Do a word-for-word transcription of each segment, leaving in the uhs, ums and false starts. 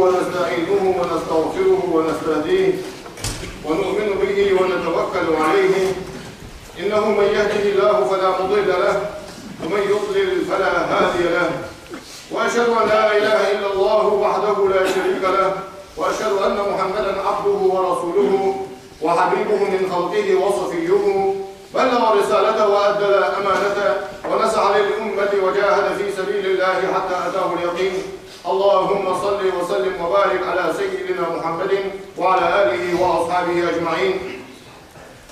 ونستعينه ونستغفره ونستهديه ونؤمن به ونتوكل عليه. إنه من يهده الله فلا مضل له، ومن يضلل فلا هادي له. وأشهد أن لا إله إلا الله وحده لا شريك له، وأشهد أن محمدا عبده ورسوله، وحبيبه من خلقه وصفيه، بلغ الرسالة وأدى الأمانة ونصح للأمة وجاهد في سبيل الله حتى أتاه اليقين. اللهم صل وسلم وبارك على سيدنا محمد وعلى آله وأصحابه أجمعين.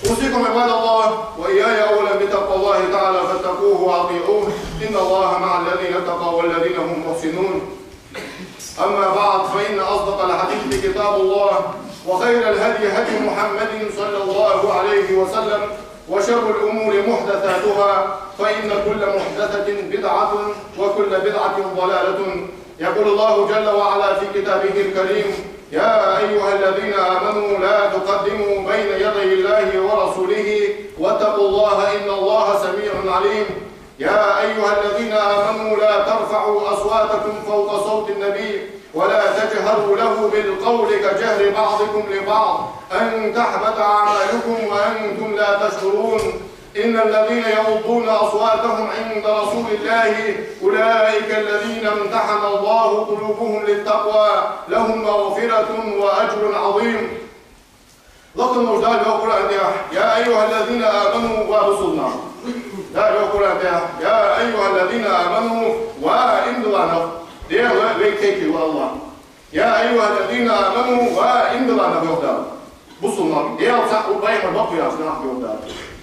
أوصيكم عباد الله وإياي أولا بتقوى الله تعالى فاتقوه وأطيعوه، إن الله مع الذين اتقوا والذين هم محسنون. أما بعد، فإن أصدق الحديث كتاب الله، وخير الهدي هدي محمد صلى الله عليه وسلم، وشر الأمور محدثاتها، فإن كل محدثة بدعة، وكل بدعة ضلالة. يقول الله جل وعلا في كتابه الكريم: يا أيها الذين آمنوا لا تقدموا بين يدي الله ورسوله، واتقوا الله، إن الله سميع عليم. يا أيها الذين آمنوا لا ترفعوا أصواتكم فوق صوت النبي ولا تجهروا له بالقول كجهر بعضكم لبعض أن تحبط أعمالكم وأنتم لا تشعرون. إن الذين يغضون أصواتهم عند رسول الله أولئك الذين امتحن الله قلوبهم للتقوى لهم مغفرة وأجر عظيم. Лакха волча Дала йоах Къуръан тӀа: يا أيها الذين آمنوا, ва бусалба нах. Дала йоах Къуръан тӀа: يا أيها الذين آمنوا, ва иман дилла нах. Дала вайга кхайкав, АллахӀа. يا أيها الذين آمنوا, ва иман дилла нах, йоах Дала. Бусалба нах, Дала цаӀ ва, пайхамар бакъ ва яхаш нах, йоах Дала.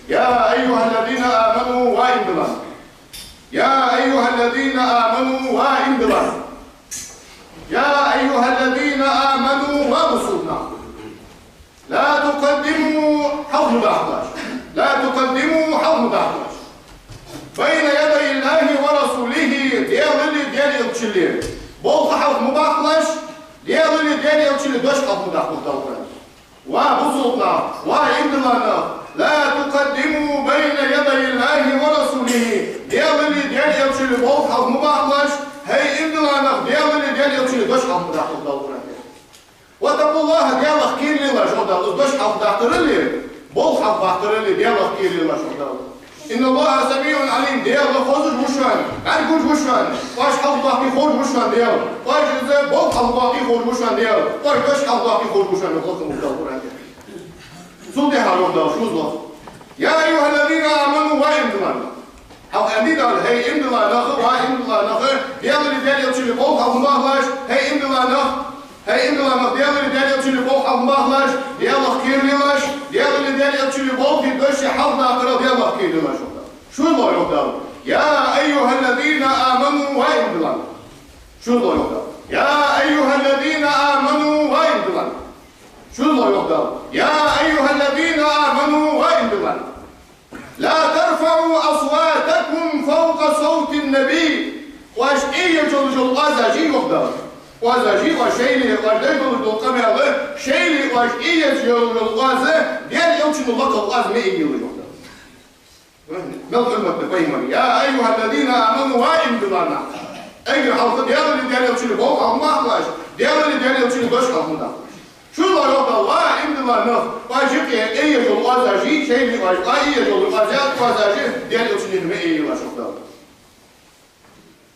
يا أيها الذين آمنوا, ва иман дилла нах. يا أيها الذين آمنوا, ва иман дилла нах. يا أيها الذين آمنوا, ва бусалба нах. لا تقدموا, хьалха ма дахалаш. لا تقدموا, хьалха ма дахалаш. بين يدي الله ورسوله, Даьлали Даьла Элчали болх хьалха ма бахалаш, Даьлали Даьла Элчали дош хьалха ма дахалаш, йоах Дала. Ва бусалба нах, ва иман дилла нах, لا تقدموا بين يدي الله ورسوله, Даьлали Даьла Элчали болх хьалха ма бахалаш, хӀай иман дилла нах, Даьлали Даьла Элчали дош хьалха ма дахалаш, йоах Дала. واتقوا الله, Даьлах кхералаш, йоах Дала. Из дош хьалха дахарал, болх хьалха бахарал, Даьлах кхералаш, йоах Дала. إن الله سميع عليم, Даьла хозаш ва шоана, бӀаргагуш ва шоана, оаш хьалха бахкий ховш ва шоана Даьла, оаш из болх хьалха бахкий ховш ва шоана Даьла, оаш дош хьалха бахкий ховш ва шоана, йоах Дала Къуръан тӀа. Цул тӀехьагӀа, йоах Дала, шозлагӀа: يا أيها الذين آمنوا, ва иман дилла нах. Хьалха аьннад Дала: хӀай иман дилла нах, ва иман дилла нах, Даьлали Даьла Элчали болх хьалха ма бахалаш, хӀай иман дилла нах, хӀай иман дилла нах, Даьлали Даьла Элчали болх хьалха ма бахалаш, Даьлах кхералаш, Даьлали Даьла Элчали болх, доши хьалха дахарал Даьлах кхералаш, йоах Дала. ШозлагӀа йоах Дала: يا أيها الذين آمنوا, ва иман дилла нах. ШозлагӀа йоах Дала: يا أيها الذين آمنوا, ва иман дилла нах. ШозлагӀа йоах Дала: يا أيها الذين آمنوا, ва иман дилла нах. لا ترفعوا أصواتكم فوق صوت النبي. Оаш Ӏоежа йола оаз йий, йоах Дала. Оаз йий оаш шоайла, оаш деш дола къамаьл, шоайла оаш Ӏоежа йола оаз, Даьла Элчанна лакхагӀа оаз ма Ӏоелаш, йоах Дала. Мел хьурматла пайхамар: يا أيها الذين آمنوا, ва иман дилла нах. Эггара хьалха Даьлали Даьла Элчали болх хьалха ма бахалаш, Даьлали Даьла Элчали дош хьалха ма дахалаш. ШозлагӀа йоах Дала: ва иман дилла нах, оаш юкъе Ӏоежа йола оаз йий, шоайла оаш Ӏоежа йола оаз, оаз Даьла Элчанна ма Ӏоелаш, йоах Дала.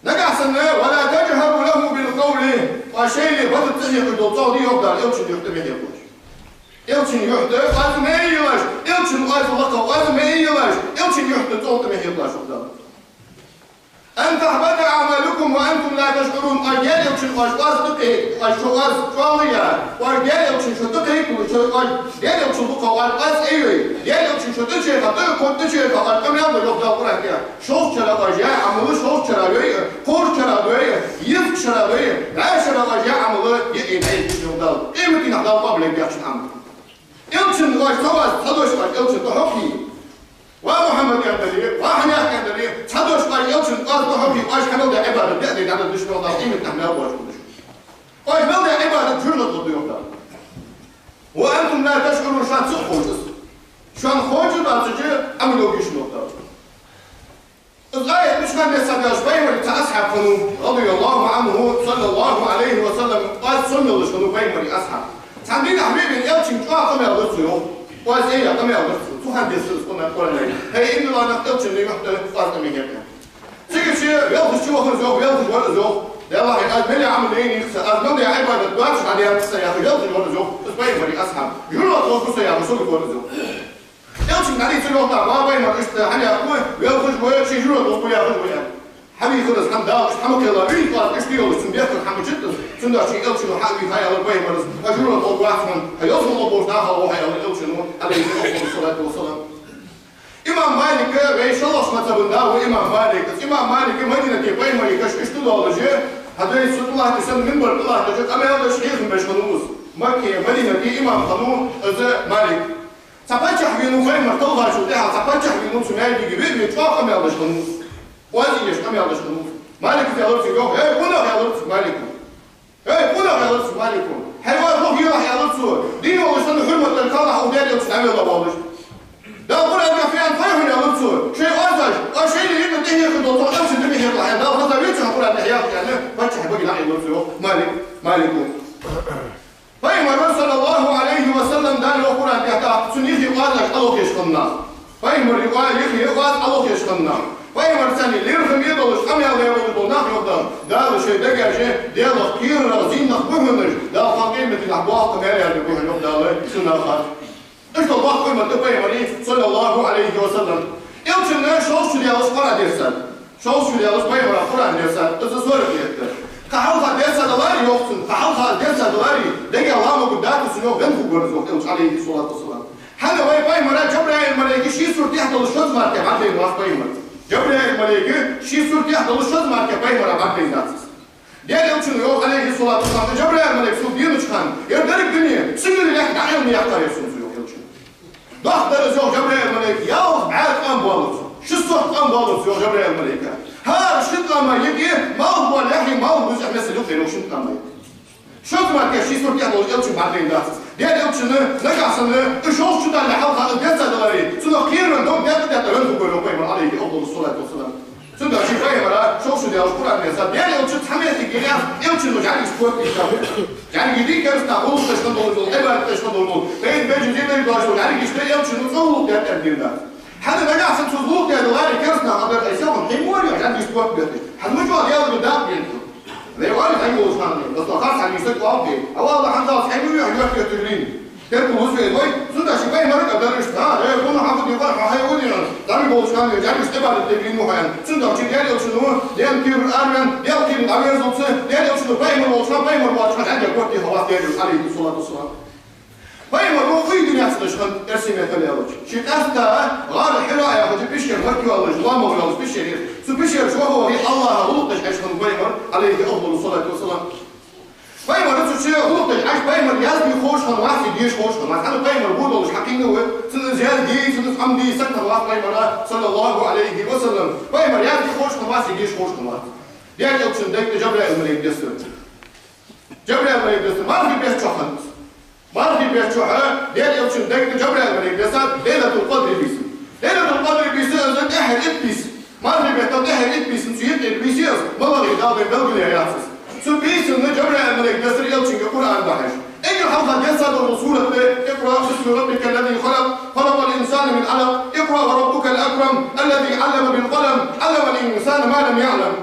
Нагахьа санна: ولا تجهروا له بالقول, оаш шоайла бата тӀа ца хьекхаш дола цӀогӀа дий, йоах Дала, Элчан юхь тӀа ма хьекхалаш. Элчан юхь тӀа оаз ма Ӏоелаш, Элчан оаз лакхагӀа оаз ма Ӏоелаш, Элчан юхь тӀа цӀогӀа тӀа ма хьекхалаш, йоах Дала. أن تحبط أعمالكم وأنتم لا تشعرون. Оаш Даьла Элчан, оаш оаз тӀакхе-, оаш шо оаз чӀоагӀа я, оаш Даьла Элчан шо тӀакхайкалаш, шо оаш Даьла Элчан лакхагӀа оаз, оаз Ӏойой, Даьла Элчан шо тӀачуяха, тӀа-, кхо тӀачуяха, оаш къамаьл ду, йоах Дала Къуръан тӀа. ШоллагӀча шера оаш яь Ӏамал, шоллагӀча шера йой, кхоаргӀача шера дой, езткъа шера дой, бӀаь шера оаш яь Ӏамал, йиӀий, йиӀий, йоах Дала. Къематдийнахьа Дала къоабал ергьяц шун Ӏамал. Элчан оаш цхьа оаз, цхьа дош оаш Элчан тӀа хьокхий. Ва Мухьаммад, аьнна дале, ва хьанех, аьнна дале, цхьа дош оаш Элчан оаз тӀа хьокхий, оаш хьа мел даь Ӏибадат беъ дайна дӀадала деш, йоах Дала, къематдийнахьа маьл боацаш хул уж. Оаш мел даь Ӏибадат чура дӀадала да, йоах Дала. وأنتم لا تشعرون, шоаш ца ховш да из. Шоана ховш доацача Ӏамал йоагӀаш, йоах Дала. Из аят мишта хиннад аьлча, пайхамара цхьа асхьаб хиннав, رضي الله عنه، صلى الله عليه وسلم, оаз цун асхьаб. Цхьан дийнахьа ве-, вена Элчанга чӀоагӀа къамаьл даьд цо, йоах. Оаз, э, къамаьл даьд цо. Цу хана дийцад из Къуръан, Къуръан аят. ХӀай, иман диллача нах, Элчанна юхь тӀа оаз къамаьл даьд. Цигача велхаш чу вахар из, йоах, велхаш вар из, йоах. Даллахь, аз мел яь Ӏамал яйнай-кх са, аз мел даь Ӏибадат доацаш дӀадаьннад-кх са, яхаш, велхаш вар из, йоах. Из пайхамара асхьаб. Жура тӀа ловргва со, яхаш, сога вар из, йоах. Элчанга дӀадийцар, йоах, тӀаккха, ва пайхамар, иштта хьанаькъа ва, велхаш ва, ший жура тӀа ловргва, яхаш, ва, аьнна. Хьавийхар из хӀама Дала, иштта хӀама кхелла, вийна кхоачаш, иштта йолаш, цун бехках хӀама чу итт из. Цудухьа ший Элчано хьа а вийха, аьлар пайхамара: «Хьо жура тӀа ловргвац хьона, хьо ялсмала болча нахах ва хьо», аьлар Элчано, Ӏалайхи афдалу ссалату вассалам. Имам Малик, вай шоллагӀча мазхӀаба да ва имам Малик. Имам Малик Мадинате пайхамара каша иштта долаш, хьадайса тӀа латташ, минбар тӀа латташ, къамаьл деш, хьехам беш хиннав из. Маккеи Мадинатеи имам хиннав из Малик. Цхьа паччахь венав пайхамар талхачул тӀехьагӀа, цхьа паччахь венав, цу маьждиге ве а вена, чӀоагӀа къамаьл деш хиннав из. Оаз еш къамаьл деш хиннав из. Малика из аьлар цунга, йоах: «ХӀей, къонах, — аьлар цунга Малика. — ХӀей, къонах, — аьлар цунга Малика. — Хьай оаз лох елахь, — аьлар цо, — дийна волаш санна хьурмат дар кхаллахь, укх Даьла Элча дӀавелла волаш. Дала Къуръан тӀа фу аьннад хой хьона, — аьлар цо, — шоай оазаш, оаш шоайла юкъе тӀехьехар дола цхьа Элча ди ма хьекхалахь, аьнна, Дала хеза веций хьона Къуръан тӀа яхаш», — аьнна, паччахьа баге дӀаэлар цо, йоах, Малик, Малико. Пайхамара, саллаллахӀу Ӏалайхи ва саллам, Дала, йоах, Къуръан тӀа, тӀаккха цун юхе оазаш Ӏолохаеш хиннав нах. Пайхамара юхе оаз Ӏолохаеш хиннав нах. Пайхамарца лерхӀаме долаш къамаьл даь волаш бола нах, йоах Дала, Дала шоай дегаш Даьлах кхерарах, зийнах бу хьунаш, Дала кхалха къематдийнахьа боккха маьл ярда бу хьона, йоах Дала, цу наха. Иштта боккха хӀурмат да пайхамара, саллаллахӀу Ӏалайхи ва саллам. Элчанна шовзткъа шу даьлча Къуръан дессад. Шовзткъа шу даьлча пайхамара Къуръан дессад, из сорок лет да. Кхы хьалха дессадаларе, йоах цо, кхы хьалха дессадаларе, дегӀа ламагӀа дац цун, йоах, венна хургвар из, йоах Элча, Ӏалайхи ссалату вассалам. ХӀана? Вай пайхамара Жабраил малайка ший суртехь долаш шозза мара бӀаргадайнавац пайхамарца. Жабраил малайка ший суртехь долаш шозза мара пайхамара бӀаргадайнадац из. Даьла Элчано йоах, Ӏалайхи ссалату вассалам, Жабраил малайк сога деннача хана, ер деррига дуне сигала лаьтта дӀакъайла ма яьккхар ер сона, йоах Элчано. Дохк дар из, йоах Жабраил малайка, ялх бӀаь къам боаллац, ши сохьта къам боаллац, йоах Жабраил малайка. ХӀара шин къама юкъе малх бола яхьи малх бузехь месал юкъера, йоах, шин къама юкъе. Шозза мара ший суртехь долаш Элчано бӀаргадайнадац из. Даьла Элчано нагахьа санна из шовзткъа шу далале хьалха из дессадаларе, цунах кхерар дог даькъе даькъе венна хургвар, йоах, пайхамар, Ӏалайхи афдалу ссалату вассалам. Цудухьа ший пайхамара шовзткъа шу даьлча Къуръан дессад. Даьла Элча цхьа моттиг яхар, Элчано жӀаргашца котбетташ. ЖӀаргаш дий кераста наха гӀулакх деш хинна долаш дола, Ӏибадат деш хинна долаш дола, тайна бежа зинаш доацаш дола жӀаргаш, Даьла Элчано цу гӀулакх даьд аьнна дийна дац. ХӀана? Нагахьа санна цо гӀулакх даьдаларе, кераста наха дар айса хьона хьимор я жӀаргашца котбетташ. ХӀана ма чӀоагӀа Даьлагара дакъа бенна хьо? Вай оалий хьайна волча хана, масала, харц хьайна йиса кӀоалгӀа бе. Ава Аллахьан Дала хьайна юхь йоттайойтаргвий? Теркал лузве вай, цудухьа ший пайхамара кӀадар иштта, хӀа, э, хӀана хьафу дихар, хьо хьай ву дийна, дӀа ма болча хана, жӀаргашца Ӏибадат дергдий мо хьо, аьнна. Цудухьа Даьла Элчано, Даьла кхерар араваьнна, Даьла кхерар дӀавезалца, Даьла Элчано пайхамар волча хана, пайхамар воацача хана жӀаргаш котдехьа вац Даьла Элча, Ӏалайхи ссалату вассалам. Пайхамар укх дунен тӀа хиннача хана, эрсий меттала аьлча, ше къаьстта гӀар Хьира яхача пещера, Макка йолаш, лоамагӀа йолаш пещера. Цу пещера чу ваха-вахе Аллахьа гӀулакх деш Ӏеш хиннав пайхамар, Ӏалайхи афдалу ссалату вассалам. Пайхамар цу чу гӀулакх деш Ӏеш, пайхамар язде ховш хиннавац, е деша ховш хиннавац. ХӀана? Пайхамар во долаш хьакхийна ва, цунна из язде, цунна из Ӏомаде саг хиннавац пайхамара, саллаллахӀу Ӏалайхи ва саллам. Пайхамар язде ховш хиннавац, е деша ховш хиннавац. Даьла Элчана дег тӀа Жабраил малайк дессар. Жабраил малайк дессар мархий бетта чу хиннад из. Мархий бетта чухь Даьла Элчана дег тӀа Жабраил малайк дессад Лайлатул-Къадри бийсан. Лайлатул-Къадри бийса из тӀехьара итт бийса. Мархий бетта тӀехьара итт бийсан цу юкъера бийса я из, малагӀа я Дала белгалъяь яц из. Цу бийсанна Жабраил малайк дессар Элчанга Къуръан дӀахьош. Эггара хьалха дессадола сурат да: «اقرأ باسم ربك الذي خلق، خلق الإنسان من علق، اقرأ وربك الأكرم، الذي علم بالقلم، علم الإنسان ما لم يعلم».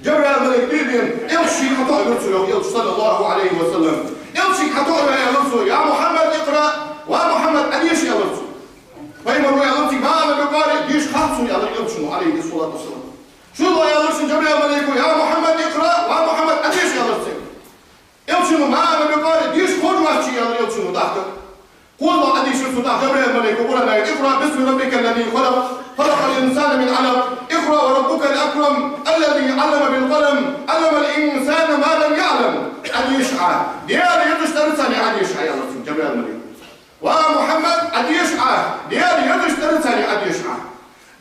Жабраил малайк дийрден, Элча шийга хьатоӀавир цо, йоах Элчано, саллаллахӀу Ӏалайхи ва саллам. Элча шийга хьатоӀаваь аьлар цо: «يا محمد اقرأ, ва Мухьаммад, Ӏодеша», аьлар цо. Пайхамара аьлар цунга: «ما أنا بقارئ, деша хац сона», аьлар Элчано, Ӏалайхи ссалату вассалам. ШоллагӀа аьлар цунга Жабраил малайко: «يا محمد اقرأ, ва Мухьаммад, Ӏодеша», аьлар цунга. Элчано: «ما أنا بقارئ, деша ховш вац со», аьлар Элчано тӀаккха. КхозлагӀа Ӏодийшар цунна тӀаккха Жабраил малайко Къуръан аят: «اقرأ باسم ربك الذي خلق، خلق الإنسان من علق، اقرأ وربك الأكرم، الذي علم بالقلم، علم الإنسان ما لم يعلم». Ӏодеша Ӏа Даьла йодача цӀерца, Ӏодеша Ӏа, аьлар цунга Жабраил малайко. Ва Мухьаммад, Ӏодеша Ӏа Даьла йодача цӀерца, Ӏодеша Ӏа.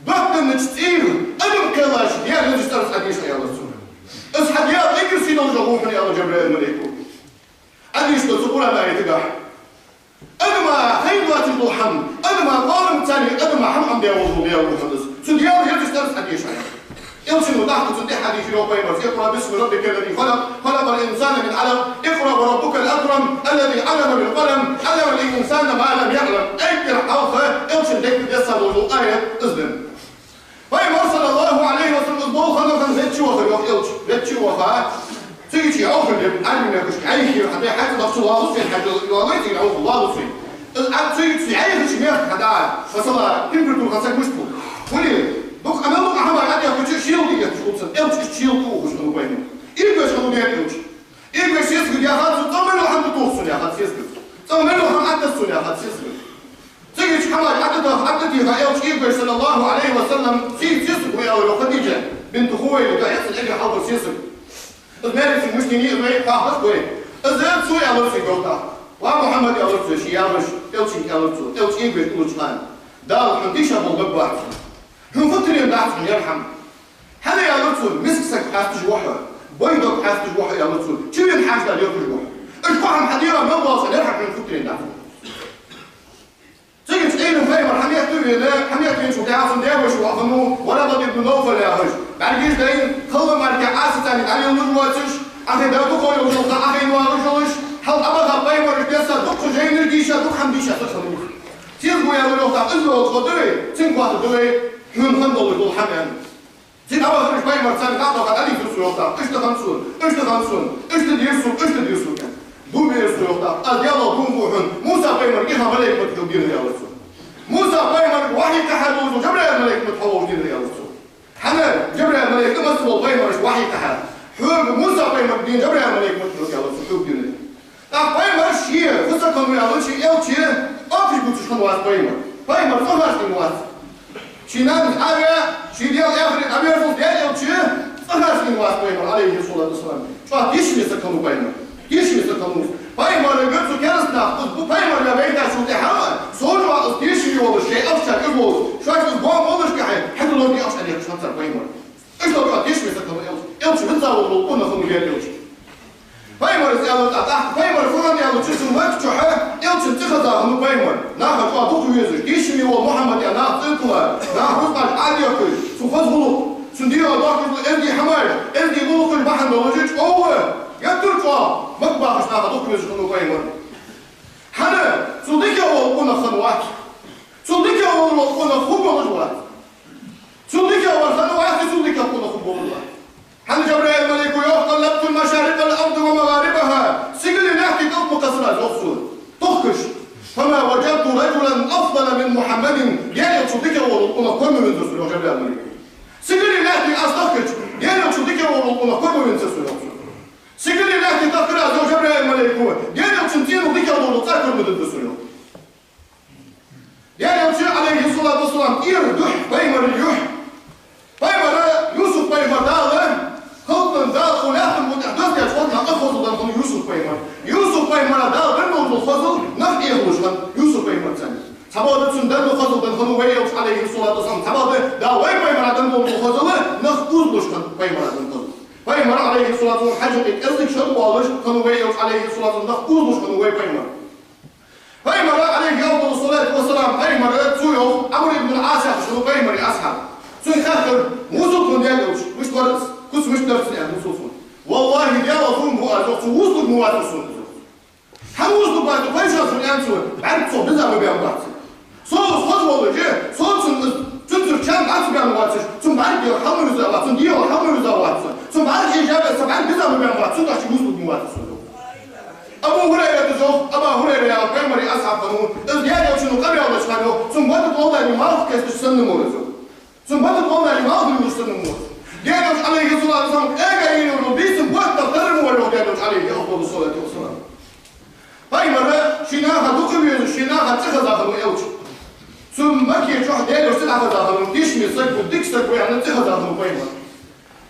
ДоттагӀча цӀера адам кхеллача Даьла йодача цӀерца Ӏодеша Ӏа, аьлар цунга. Из хьа Даьла эггара сий долаш ва хьона, аьлар Жабраил малайко. Ӏодийшад цу Къуръан аятагахь. Адама хайна доацаш дола хӀама, адама къоаламца, адама хӀама Ӏомадаь волаш вола Даьла ва хьона из. Цу Даьла йодача цӀерца Ӏодеша Ӏа. Элчано тӀаккха цунна тӀехьа хьадийшар, йоах, пайхамара: «اقرأ باسم ربك الذي خلق، خلق الإنسان من علق، اقرأ وربك الأكرم، «علم الإنسان ما لم يعلم». Эггара хьалха Элчан дег тӀа дессад из аят, из да. Пайхамар, саллаллахӀу Ӏалайхи ва саллам, из болх хинна хинна веннача вахар, йоах Элча. Веннача ваха, цига чу йӀовхар лепа, Ӏарбий мехкашка йӀайха, хьатӀа хьаьта дахча лоалуц вайна, хьаьта лоалуц вайна, йӀовхар лоалуц вайна. Из Ӏа-, цига цу йӀайхача мехка хьада, масала, температура хьасаг мишта хул. Хуле, дукха, мел дукха хӀама Ӏодехкача шийла тӀа этташ хул цунна, Элча иштта шийла тӀа ухаш хиннав Пайхамар. Ийрча хиннав дера Элча. Ийрча сесагага яхад цо: «ЦӀагӀа мел йола хӀама да тох сона», яхад сесагага. «ЦӀагӀа мел йола хӀама Ӏодас сона», яхад сесагага. Цига цу хӀаман Ӏодитта, Ӏодитта Элча, Пайхамар, саллаллахӀу Ӏалайхи ва саллам, цу сесаг ва аьлар, йоах, Хадижа бинт Хувайлид, йоах, цун эггара хьалхара сесаг. Из маьре цун мишта енай, из вай хьоахадеш ва. Из цо аьлар цига, йоах, тӀаккха: «Ва Мухьаммад, — аьлар цо, ше яхаш, Элчанга аьлар цо, Элча ийрча уллача хана, — Дала хьона дийша бола дог бац хьона. Хьона хӀуттаренна дац хьона ер хӀама. ХӀана, — аьлар цо, — миска саг хьасташ ва хьо, бой дог хьасташ ва хьо, — аьлар цо, — чувена хьаьша лелаш ва хьо. Уж кхо хӀама хьадийха мел доацаш ер хӀама хьона хӀуттаренна дац хьона». Цига Ӏийна Пайхамар хьаметтавена, хьаметтавеначул тӀехьагӀа цун даь-воша воӀ хиннав Варакъат ибн Навфал яхаш. БӀаргаш дайна, кхалла мара Ӏаса царна дӀалелаш воацаш, Ӏохайна дукха йолаш йола ха Ӏохайна вагӀаш йолаш, хьалха Ӏобаха Пайхамараш дессад, дукха жайнаш дийша, дукха хӀама дийша саг хиннав из. Сесаго аьлар, йоах, тӀаккха из волча гӀо да вай, цунга хатта да вай, хьона хинна долаш дола хӀама, аьнна. Цига дӀавахар уж Пайхамарца, царга дӀа а баха, дӀадийхар цо, йоах, тӀаккха: «Иштта хиннад сона, иштта хиннад сона, иштта дир сона, иштта дир сона», аьнна. Дув баьр цо, йоах, тӀаккха: «Аз Даьлах дув буъ хьона, Муса пайхамарга ихха малейк ма тхьо бийна», аьлар цо. «Муса пайхамарга вахьи кхахьа долаш дола Жабраил малейк ма тхьо волаш дийна», аьлар цо. ХӀана? Жабраил малейка массабола пайхамарашка вахьи кхахьа. Хьога, Муса пайхамарга дийна Жабраил малейка ма тхьо, аьлар цо, хьога дийна. ТӀаккха Пайхамар ше фусакан ваьлча, Элча оапаш бувцаш хиннавац Пайхамар. Пайхамар цӀогӀа харцденна вац. Ший нанас Ӏаваь, ший Даьла эхаре дӀаверзалца, Даьла Элча цӀогӀа харцденна вац Пайхамар, Ӏалайхи ссалату вассалам. ЧӀоагӀа тешаме саг хиннав Пайхамар. Тешаме саг хиннав. Пайхамарга цу кераста наха, из бу Пайхамар ваь вайтачул тӀехьагӀа, сона чӀоагӀа из тешаме волаш, шоай ахча из волаш, шоашта из гом болашкахьа, хьаьта лорди ахча дехаш хиннад цар Пайхамар. Иштта чӀоагӀа тешаме саг хиннав Элча. Элча визза волаш вола къонах хиннав Даьла Элча. Пайхамара из аьлар тӀаккха, Пайхамар фу хӀама аьлча, цу Макка чухьа Элчан цӀи хеза хиннав Пайхамар. Наха чӀоагӀа дукха везаш, тешаме вола Мухьаммад аьнна наха цӀи а тилла, наха рузкъаш Ӏодехкаш, цун хоза гӀулакх, цун дегӀа дохкаш дола эздий хӀамаш, эздий гӀулакхаш бахьан долаш чӀоагӀа, геттара чӀоагӀа Макка бахача наха дукха везаш хиннав Пайхамар. ХӀана? Цул дикагӀа вола къонах хинна вац. Цул дикагӀа вола къонах хургволаш вац. Цул дикагӀа вар хинна вац, цул дикагӀа къонах хургволаш вац. ХӀана? Жабраил малейко йоах: «قلبت مشارق الأرض ومغاربها». Сигалеи лаьттеи кӀалдма кхессар аз, йоах, со, тохкаш. «فما وجدت رجلا أفضل من محمد». Даьла Элчал дикагӀа вола къонах кор ма вензар сона, йоах Жабраил малейко. Сигалеи лаьттеи аз тохкача, Даьла Элчал дикагӀа вола къонах кор ма вензар сона, йоах цо. Сигалеи лаьттеи тохкар аз, йоах Жабраил малейко, Даьла Элчан цӀенал дикагӀа дола цӀа кор ма динзар сона, йоах. Даьла Элча, Ӏалайхи ссалату вассалам, тӀера духьа Пайхамара юхь. Пайхамара, Юсуп пайхамар Дала, халкъан Дала укх лаьттан букъа тӀа доссадаьча халкъа наха хозал денна хиннав Юсуп пайхамар. Юсуп пайхамара Дала денна долаш дола хозал нах эхалуш хиннад Юсуп пайхамарца. Цхьабакъда цунна денна хозал денна хиннав вай Элча, Ӏалайхи ссалату вассалам. Цхьабакъда Дала вай Пайхамара денна долаш дола хозал нах озалуш хиннад Пайхамара денна хозал. Пайхамар, Ӏалайхи ссалату вассалам, хьажа кӀезига шоаш оалаш хиннав вай Элча, Ӏалайхи ссалату вассалам, нах озалуш хиннав вай Пайхамар. Пайхамара, Ӏалайхи афдалу ссалату вассалам, Пайхамара цо йоах, Ӏамр ибн ал-Ӏас яхаш хиннав Пайхамара асхьаб. Цунга хаьттар: «Вусалба хьона Даьла Элча, мишта вар из, куц мишта дар цун?» аьнна, вусалба хьона. «ВаллахӀи, Даьлах дув буъ аз, — йоах цо, — вусалба ма вацар сона из». «ХӀана вусалба вац хьо, пайшах сона?» аьнна цо. «БӀарга цох безам баьнна бац. Со из хоза волаш, со цун из, цунцара чам бац баьнна вацаш, цун бӀарга хьал ма вирза вац, цун дегӀал хьал ма вирза вац, цун бӀарга хьежа а, са бӀарга безам баьнна бац, цудухьа вусалба ма вацар сона». Абу Хурайрата йоах, Абу Хурайра яха Пайхамара асхьаб хиннав, из Даьла Элчано къамаьл деча хана, йоах, цун бата тӀа ловлаьнна малх кесташ санна ма вар из, йоах. Цун бата тӀа ловлаьнна малх лиллаш санна ма вар из. Даьла Элча, Ӏалайхи ссалату вассалам, кӀаьга йолаш йола бийсан бутт тӀа тара ма вар, йоах Даьла Элча, Ӏалайхи афдалу ссалату вассалам. Пайхамара ший наха дукха везаш, ший наха цӀи хеза хиннав Элча. Цу Макка чухь Даьла Элча цӀи дӀахеза хиннав, тешаме саг ва, дика саг ва аьнна цӀи хеза хиннав Пайхамара.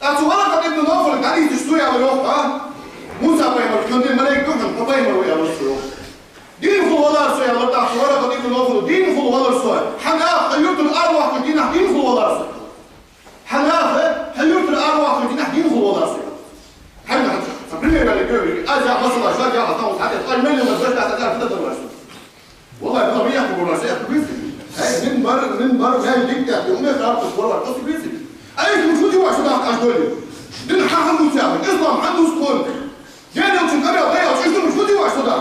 ТӀаккха цу Варакъат ибн Навфалга дӀадийцача цо аьлар, йоах, а, Муса пайхамарга: «Хьона дийна малейк да хьона, хьо пайхамар ва», аьлар цо, йоах. «Дийна хул валар со», аьлар тӀаккха цу Варакъат ибн Навфала, «дийна хул валар со. Хьа наха хьо юртара араваккхача дийнахьа дийна хул валар со. Хьа наха хьо юртара араваккхача дийнахьа дийна хул валар со», аьлар. Хьайна хьа цхьа пример ваьле геври, аз яха масала, шоаш яха тӀа хьатӀа, ай мел йола даш тӀа хьатӀа фида тарлаш. ВаллахӀи, валлахӀи, ма яхка гур вар, са яхка беза. Ай, минбар, минбар, мел дикка тӀа, умер тӀа кхувш гур вар, тӀа са беза. Ай, из мишта дувц шо дӀа, аш доли. Дин хьахам дувц яхаш, ислам хьан дувц тхона? Даьла Элчан къамаьл дай аьлча, из мишта дувц шо дӀа?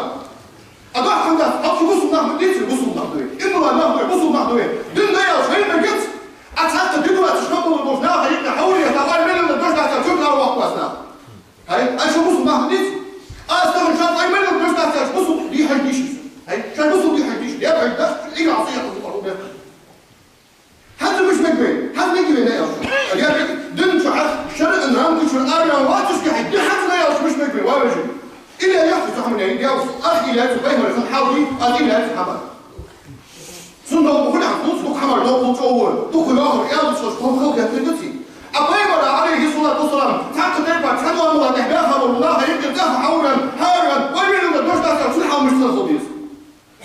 А дахкан да Хьамана, Даьла, аз уйла яц пайхамара хинна хьал дий, аз уйла яц хьамана. Цунна дукха хӀама хул, дукха хӀама дукха чӀоагӀа, дукха йоахар, аьлча, цо хӀама хала геттара даций? А пайхамара, Ӏалайхи ссалату вассалам, цхьаккха тайпара, цхьан дола тӀехьа баьха бола наха юкъе цӀаьхха хьавран, хьавран, вай мел да дош дацар, цун хьал мишта хул деза.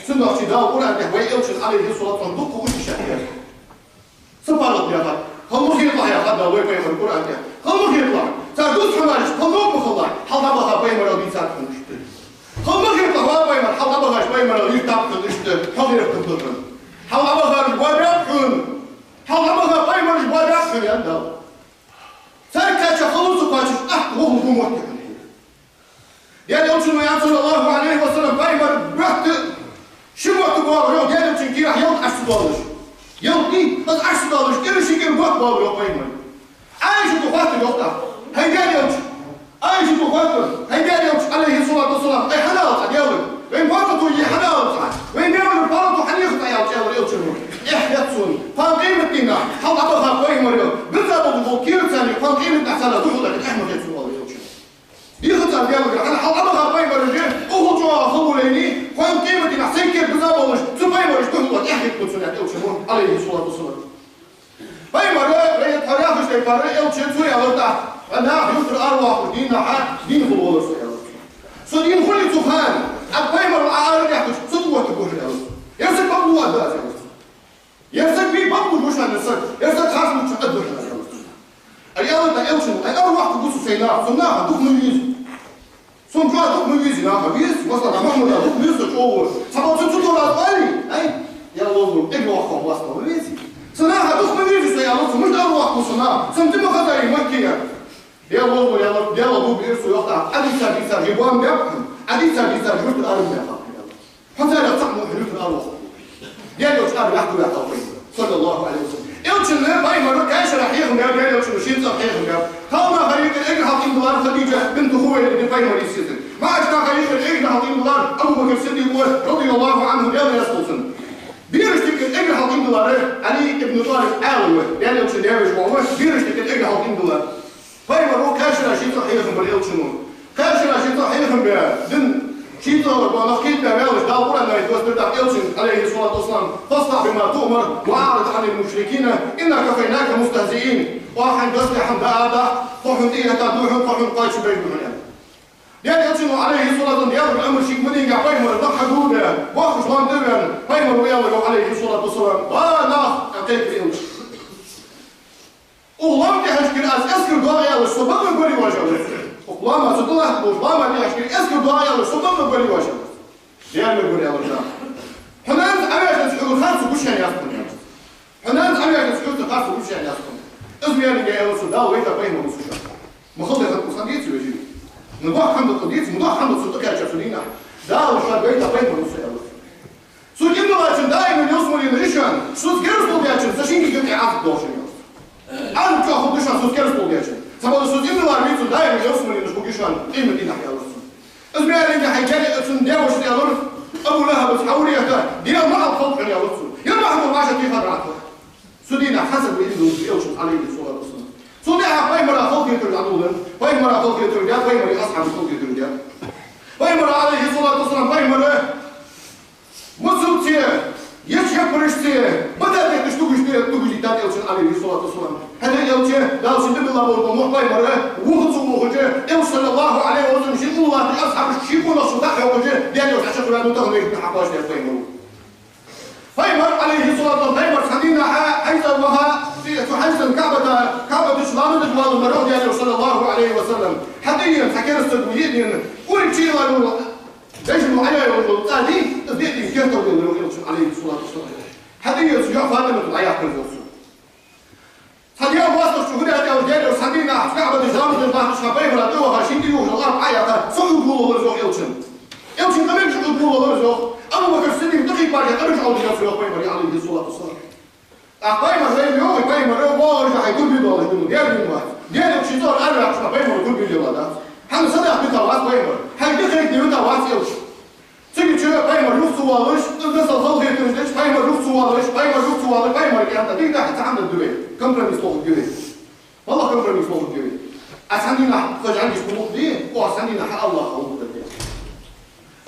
Цудухьа Дала Къуръан тӀа вай элчан, Ӏалайхи ссалату вассалам, дукха гуш шахьяр. Са паргӀата яхад, хӀама хеталахь яхад Дала вай пайхамара Къуръан тӀа. ХӀама хеталахь. Цар дус хӀамаш, хӀама новкъа хилалахь, хьалха баха пайхамарал дийцад хьона иштта. ХӀама хеталахь, ва пайхамар, хьалха бахаш пайхамарал йистаб хьона иштта, хьо гӀерта хургда хьона. Хьалха бахараш гӀо баьб хьона. Хьалха баха пайхамараш гӀо баьб хьона, аьннад Дала. Царга кхаьча халуца кхоачаш ахьа вохла гу мотт хьона. Даьла элчано аьннад, саллаллахӀу Ӏалайхи ва саллам, пайхамар бетта ши мотт боагӀа, йоах, Даьла элчан кийрахь ялат Ӏаш ца доалаш. Ялат дий, из Ӏаш ца доалаш, кӀира ши кӀира мотт боагӀа, йоах, пайхамара. Ӏайшата хоаттар, йоах, тӀаккха: хӀай Даьла элча, Ӏайшата хоаттар, хӀай Даьла элча, Ӏалайхи ссалату вассалам, вай хьанала цхьа Даьлага, вай паргӀато е хьанала цхьа, вай Даьлагара паргӀато хьанеха цхьа, аьлча, аьлар элчано: эхь, хет сона, кхоана къематдийнахьа хьалха баха пайхамарал бизза болаш бола керастий кхоана къематдийнахьа царна духьал даккха эхь ма хет сона, аьлар элчано. Дийхад цар Даьлагара, хӀана, хьалха баха пайхамараш, укхул чӀоагӀа хала волаш, кхоана къематдийнахьа сай кера бизза болаш, цу пайхамарашта духьал эхь хет сона, аьлар элчано, Ӏалайхи ссалату вассалам. Пайхамара, вай тхьовра яхача тайпара, элча цо аьлар тӀаккха: нах юртара аравоаккхача дийнахьа дийна хургволаш со, аьлар цо. Со дийна хуле цу хана, аз пайхамарал Ӏоарадехкача, цунна оттаргва хьона, аьлар цо. Ер саг бакълувш ва аз, аьлар цо. Ер саг бий бакълувш ва шоана, ер саг, ер саг харц лувча аргда хьона аз, аьлар цо. Ай, аьлар тӀаккха элчано, ай, аравоаккхаргва со сай нах, сона наха дукха ма везий. Сона чӀоагӀа дукха ма везий наха, веза, масала, Мухьаммада дукха веза со чӀоагӀа. Цхьабакъда цу тӀара аз оале, ай, Даьла лорадолда, эггара воккха моастагӀа ма везий. Са наха дукха ма везий со, аьлар цо, мишта аравоаккхаргва со нах, сона ди ма хазарий Маккеяра. Даьла лорадолда, аьлар, Даьла дув бир со, йоах, Ӏа дийцар, дийцар, жи бам баьб хьона, Ӏа дийцар, дийцар, юртара ара ма баьхаб хьона, аьлар. Хьо царех цхьа мо хьона юртара аравоаккхаргва. Даьла элча араваьккхар, ваьккхар пайхамар, саллаллахӀу Ӏалайхи ва саллам. Элчанна пайхамара кхаь шера хьехам баьб, Даьла элчано ший цӀагӀа хьехам баьб. Кхалнаха юкъера эггара хьалха ийман диллар Хадижа бинту Хувайлид пайхамара йиса еза. МаӀача наха юкъера эггара хьалха ийман диллар Абу Бакр Сиддикъ ва, радияллахӀу Ӏанху, Даьла раьза хилва цунна. Берашта юкъера эггара хьалха ийман диллар Ӏали ибн ТӀалиб Ӏаьла ва, Даьла элчан даь-веший воӀ ва, берашта юкъера эггара хьалха ийман диллар. Пайхамара кхаь шера ший цӀагӀа хьехам бир элчано. Кхаь шера ший цӀагӀа хьехам баь, дин ший цӀагӀа бола нах кхетабаь ваьлча, Дала Къуръан аят доссадир тӀаккха элчанга, Ӏалайхи ссалату вассалам: فاصدع بما تؤمر وأعرض عن المشركين إنا كفيناك المستهزئين. Оаха хьайна доссадаь хӀама дӀаадахь, тхо хьона тӀехьа да хьона, тхо хьона кхоачашбергба хьона, аьнна. Даьла элчано, Ӏалайхи ссалату вассалам, Даьлагара амар шийга ма дийгахь, пайхамара нах хьагулбаь, боккхача лоам тӀа а ваьнна, пайхамара аьлар, йоах, Ӏалайхи ссалату вассалам: ва нах, аьнна кхайкар элчано. Укх лоам тӀехьашкара аз эскар доагӀа аьлча, со бакъ мегаш варий оаш, аьлар цо. Укх лоама, цу тӀа латташ болча лоама тӀехьашкара эскар доагӀа аьлча, со бакъ мегаш варий оаш, аьлар цо. Даьра мегаш ва, аьлар цо. Хьо нанас Ӏоваьшнарца хьогара харцо гуш я, аьнна, яц хьона, аьлар цо. Хьо нанас Ӏоваьшнарца хьогара харцо гуш я, аьнна, яц хьона. Из маьрга, аьлар цо, Дала вайта пайхамар вусаш. Ма хала дехар кхы сан деций, вежарий? Ма доккха хӀама да кхы, деций, ма доккха хӀама да цу тӀа кхаьчар цу дийнахьа. Дала шоана вайта пайхамар вусаш, аьлар цо. Цо ийман диллачун даим ялсмале я шоана, соца керастал дечун са шинга юкъе Ӏазап долаш я, аьлар цо. Ӏазап чӀоагӀа хургда шоана соца керастал дечун. Цхьабакъда соца ийман диллар вий цун, даим ялсмале хургва шоана къематдийнахьа, аьлар цо. Из маьрга хьай кӀаьда цун даь-воша аьлар, Абу ЛахӀабаца хьавар яхта, Даьла наӀалт хилда хьона, аьлар цо. Ер махьмул вӀашагӀтехар Ӏа тхо. Цу дийнахьа хьасаб ве из, аьлар цо, Ӏалайхи ссалату вассалам. Цул тӀехьа пайхамара халахетар дӀадоладаьд, пайхамара халахетар даьд, пайхамара асхьабаша халахетар даьд. Пайхамара, Ӏалайхи ссалату вассалам, пайхамара мосазза, еча яппарашца, бата тӀа детташ тугаш, тугаш дийтад элчан, Ӏалайхи ссалату вассалам. ХӀана аьлча, Дала ший тӀабилла бола мухь пайхамара вухац, вухача, элча, саллаллахӀу Ӏалайхи ва саллам, ший уллахьа асхьабашта, ший къонахчалца дӀахьокхача, Даьла элча чакхваьннав, тахан вайна хьакхоачашдаьд пайхамара. Пайхамар, Ӏалайхи ссалату вассалам, пайхамар цхьан дийнахьа хьайца ваха, цу хьайца КаӀбата, КаӀбата чу ламазаш валар, йоах Даьла элча, саллаллахӀу Ӏалайхи ва саллам. ХьатӀаена цхьа кераста саг ва, йиъдийна, ураг чуйилла йола, дежа йола Ӏаяй йола цӀа дий, из йиъдийна кертал дилла, йоах элчано, Ӏалайхи ссалату вассалам. ХьатӀаена цу йоӀ ФатӀимата дӀаяьккхар, йоах цо. Цхьа Даьла моастагӀчо хӀана аьлча, Даьла элча цхьан дийнахьа КаӀбата чу ламазаш бахача хана пайхамара тӀаваха, шийна тӀаювхаш йола аргӀа Ӏояьккха, сахьув болалур, йоах элчано. Элчан къамараш Ӏовдалалур, йоах. Абу Бакр Сиддикъ тӀакхийкабаьлча, къамараш Ӏовдалалур, йоах пайхамара, Ӏалайхи ссалату вассалам. ТӀаккха пайхамар вай йоах, пайхамар, воагӀараш хьай курбе доалаш дина, даьра дина вац, Даьла элча ший цӀагӀара араваьккхача пайхамара курбе доалаш дац. ХӀана, садакъа дита вац пайхамар, хьай ди кхайкаде вита вац элча. Цигача пайхамар юха ца воалаш, из масал халахетараш деш, пайхамар юха ца воалаш, пайхамар юха ца воалаш, пайхамарга аьннад: дика да, хьа цхьа хӀама дергда вай, компромисс лохаргда вай. МалагӀа компромисс лохаргда вай? Ӏа цхьан дийнахьа хоза Ӏаьржа гӀулакх де, оаха цхьан дийнахьа Аллахӏа гӀулакх де.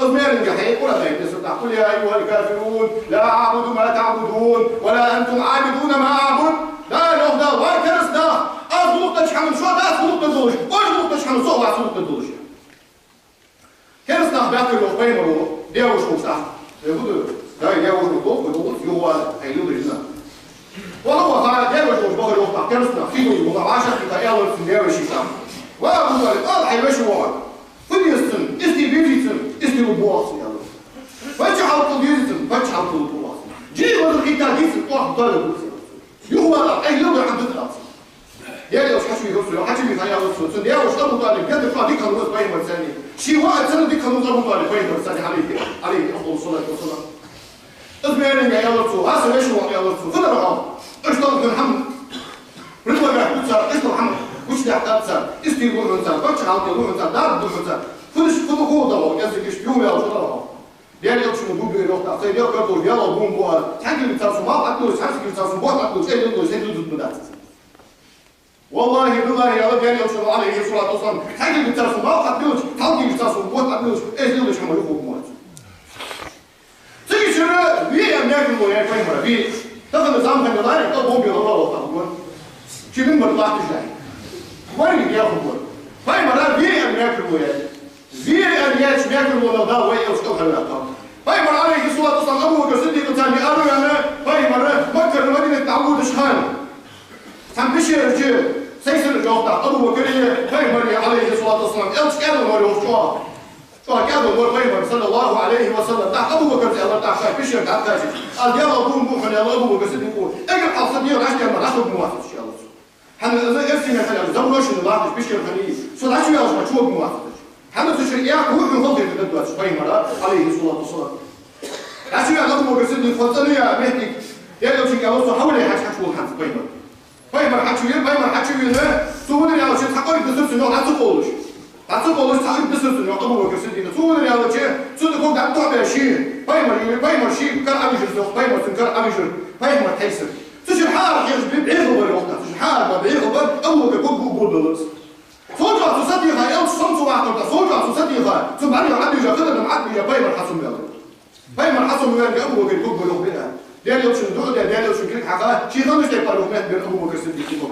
Из маьренга хье Къуръан аят дисар тӀаккха: «قل يا أيها الكافرون لا أعبد ما تعبدون ولا أنتم عابدون ما أعبد». Дала йоах, Дала: «Ва кераста нах, аз гӀулакх деча хӀаман шо дац гӀулакх дергдолаш, оаш гӀулакх деча хӀаман со вац гӀулакх дергдолаш». Кераста нах баьхкар йоах пайхамара, девушка тӀаккха. Э, буду, дай девушка долга долга юхавала, ай, лила жина. Вала ваха, девушка бахар йоах тӀаккха кераста нах, фиду, вала ваша, тӀаккха аьлар цунга девушка тӀаккха: «Ва Абу ТӀалиб, ала хьай веший воӀа. Фу деза цунна, истий безий цунна, истий лургбоах цунна», аьлар. «Паччахьалкхел дезий цунна, паччахьалкхел лургбоах цунна. Жий вазар хетадий цунна, оаха тоалургба цунна». Юхавала, ай, лила хӀама дитар цунна. Даьла Элча хьачувийхар цо, хьачувийха аьлар цо: «Цун девушка Абу ТӀалиб геттара чӀоагӀа дика хиннав из пайхамарца». Ший воӀаца санна дика хиннав из Абу ТӀалиб пайхамарца, Ӏалайхи, Ӏалайхи афдалу ссалату вассалам. Из маьренга аьлар цо: «Ва са веший воӀ, — аьлар цо, — фу дар хьо? Иштта хьона хӀама предлагать ду цар, иштта хӀама гучадаьккхад цар, истий лу хьона цар, паччахьалкхел лу хьона цар, дарба ду хьона цар. Фу деш, фу ду хьона, кӀезигаш юхаваьлча, фу дар хьо?» Даьла Элчано дув биар йоах тӀаккха: «Сай Даьла кара долаш, Даьла гӀо бу ма бу аз. Цхьан кулгаца сона малх Ӏодиллача, цхьан кулгаца сона бохь Ӏодиллача, сай дуза ма дац из». «Валлахьи, биллахьи, — аьлар Даьла Элчано, Ӏалайхи ссалату вассалам, — цхьан кулгаца сона малх Ӏодиллача, цхьан кулгаца сона бохь Ӏодиллача, аз леладеча хӀаман юха гӀо бу ма аз». Цигара ве аьнна мекарло яьй пайхамара, ве. Тахан зама хиннад, тӀа бомбе гӀалгӀа вахта хӀама. Чи минбар латташ яьй. Вайна геху гор. Пайхамара ве аьнна мекарло яьй. Ве аьнна яьча мекарлонах Дала вай Элча кӀалхарваьккхав. Пайхамар, Ӏалайхи ссалату вассалам, Абу Бакр Сиддикъаца араваьнна, пайхамар Маккара Мадинате дӀаводаш хана, цхьан пещера чу сайсара йоах тӀаккха Абу Бакри пайхамари, Ӏалайхи ссалату вассалам, Элча кӀаьдвенна вар йоах чӀоагӀа. ЧӀоагӀа кӀаьдвенна вар пайхамар, саллаллахӀу Ӏалайхи ва саллам. ТӀаккха Абу Бакра аьлар тӀаккха шоай пещера тӀа кхаьчача: «Аз Даьла гӀо бу хьона, — аьлар Абу Бакр Сиддикъо, — эггара хьалха са дегӀа дӀачуденна дӀачугӀоргма вац аз», аьлар цо. ХӀана из эрсий меттала заброшенный латташ пещера хиннай, со дӀачувоалаш ма чугӀоргма вац аз. ХӀана аьлча шоай экха хӀама халахетаргдац пайхамара, Ӏалайхи ссалату вассалам. ДӀачувоал Абу Бакр Сиддикъ, цӀена яь моттиг, Даьла Элчанга аьлар цо: «Хьавале, хьажа, хьачувоал хӀанз пайхамар». Пайхамар хьачувена, пайхамар хьачувена, цо венар аьлча, цхьа къорд дисар цунна йоах дӀа ца къовлаш. ДӀа ца къовлаш цхьа къорд дисар цунна йоах Абу Бакр Сиддикъа. Цо венар аьлча, цунна дог дӀатохабаь ше, пайхамар, пайхамар ший кара Ӏовижар йоах, пайхамар цун кара Ӏовижар, пайхамар тхьайсар. Цу чура хьаарахьежаш бе-, бӀехал бар йоах тӀаккха. Цу чура хьаарахьежаш бе-, Абу Бакра гургда-, гургдолаш. Цул чӀоагӀа цо сатийха, Элча сомца вахар тӀаккха, цул чӀоагӀа цо сатийха, цун бӀаргех Ӏовижа, хатарам Ӏовижа, пайхамар хьасомаваьлар. Пайхамар хьасомаваьлча Абу Бакра гургва йоах бе. Даьла Элчана дуӀа даь, Даьла Элчан кулг хьаькха, ше хиннача тайпара йоах метта бер Абу Бакр Сиддикъа.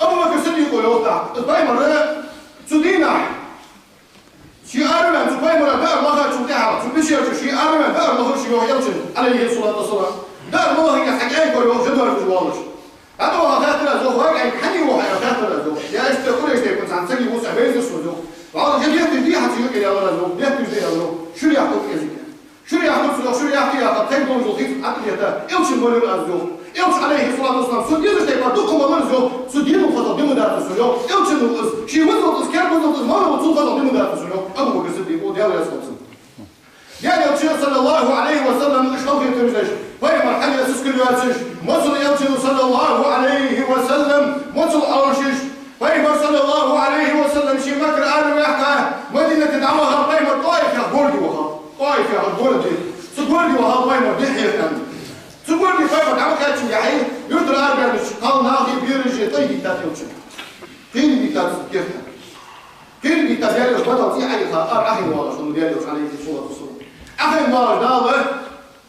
Абу Бакр Сиддикъо йоах тӀаккха: «Из пайхамар цу дийнахьа ше араваьнна, цу пайхамара даар лахачул тӀехьагӀа, цу пещера чу ше араваьнна даар лахар ше йоах Элчана, Ӏалайхи ссалату вассалам. Даар ма лаххинге хьакӀаьнк вар йоах жа доаржадеш воаллаш. ДӀатӀаваха хаьттар аз йоах: „Вай, кӀаьнк, хьан я йоах хьо?“ — аьлар, хаьттар аз йоах. Я иштта Къурайш тайпан цхьан сага вус, а вайзар сона йоах. Валлахьи, жа детташ дий хьа цу юкъера, аьлар аз йоах, детташ да, аьлар йоах. Шура яхкар кӀезига. Шура яхкар цо йоах, шура яхка, яхка, тхайна долаш дола хийцам тӀатӀадетта, Элчана валар аз йоах. Элча, Ӏалайхи ссалату вассалам, сона дезаш тайпара дукха ма валар аз йоах, цу дийнал хозал ди ма дац сона йоах. Элчана ва из, ший визалца из, кер визалца из, ма вала, цул хозал ди ма дац сона йоах. Абу Бакр Сиддикъо, Даьла раьза хилва цунна. Даьла Элча, саллаллахӀу Ӏалайхи ва саллам, уж халахетар деш, пайхамар хьалъяь сискал йоацаш, моцал Элчано, саллаллахӀу Ӏалайхи ва саллам, моцал Ӏовшаш, пайхамар, саллаллахӀу Ӏалайхи ва саллам, ше Маккара араваьккха, Мадинате дӀавахар пайхамар, ТӀоифе городе вахар. ТӀоифе городе. Цу городе вахар пайхамар, дехье хьан. Цу городе пайхамар дӀа ма кхаьчча, яхье, юртара арабаьннача кхалнахи бераши тӀайдийтад Элчана. Кхийна дийтад цу кертах. Кхийна дийтад, Даьла Элча бадал цӀий Ӏайха, ара Ӏахайна воаллаш хиннав Даьла Элча, Ӏалайхи ссалату вассалам. Ӏахайна воаллаш Дала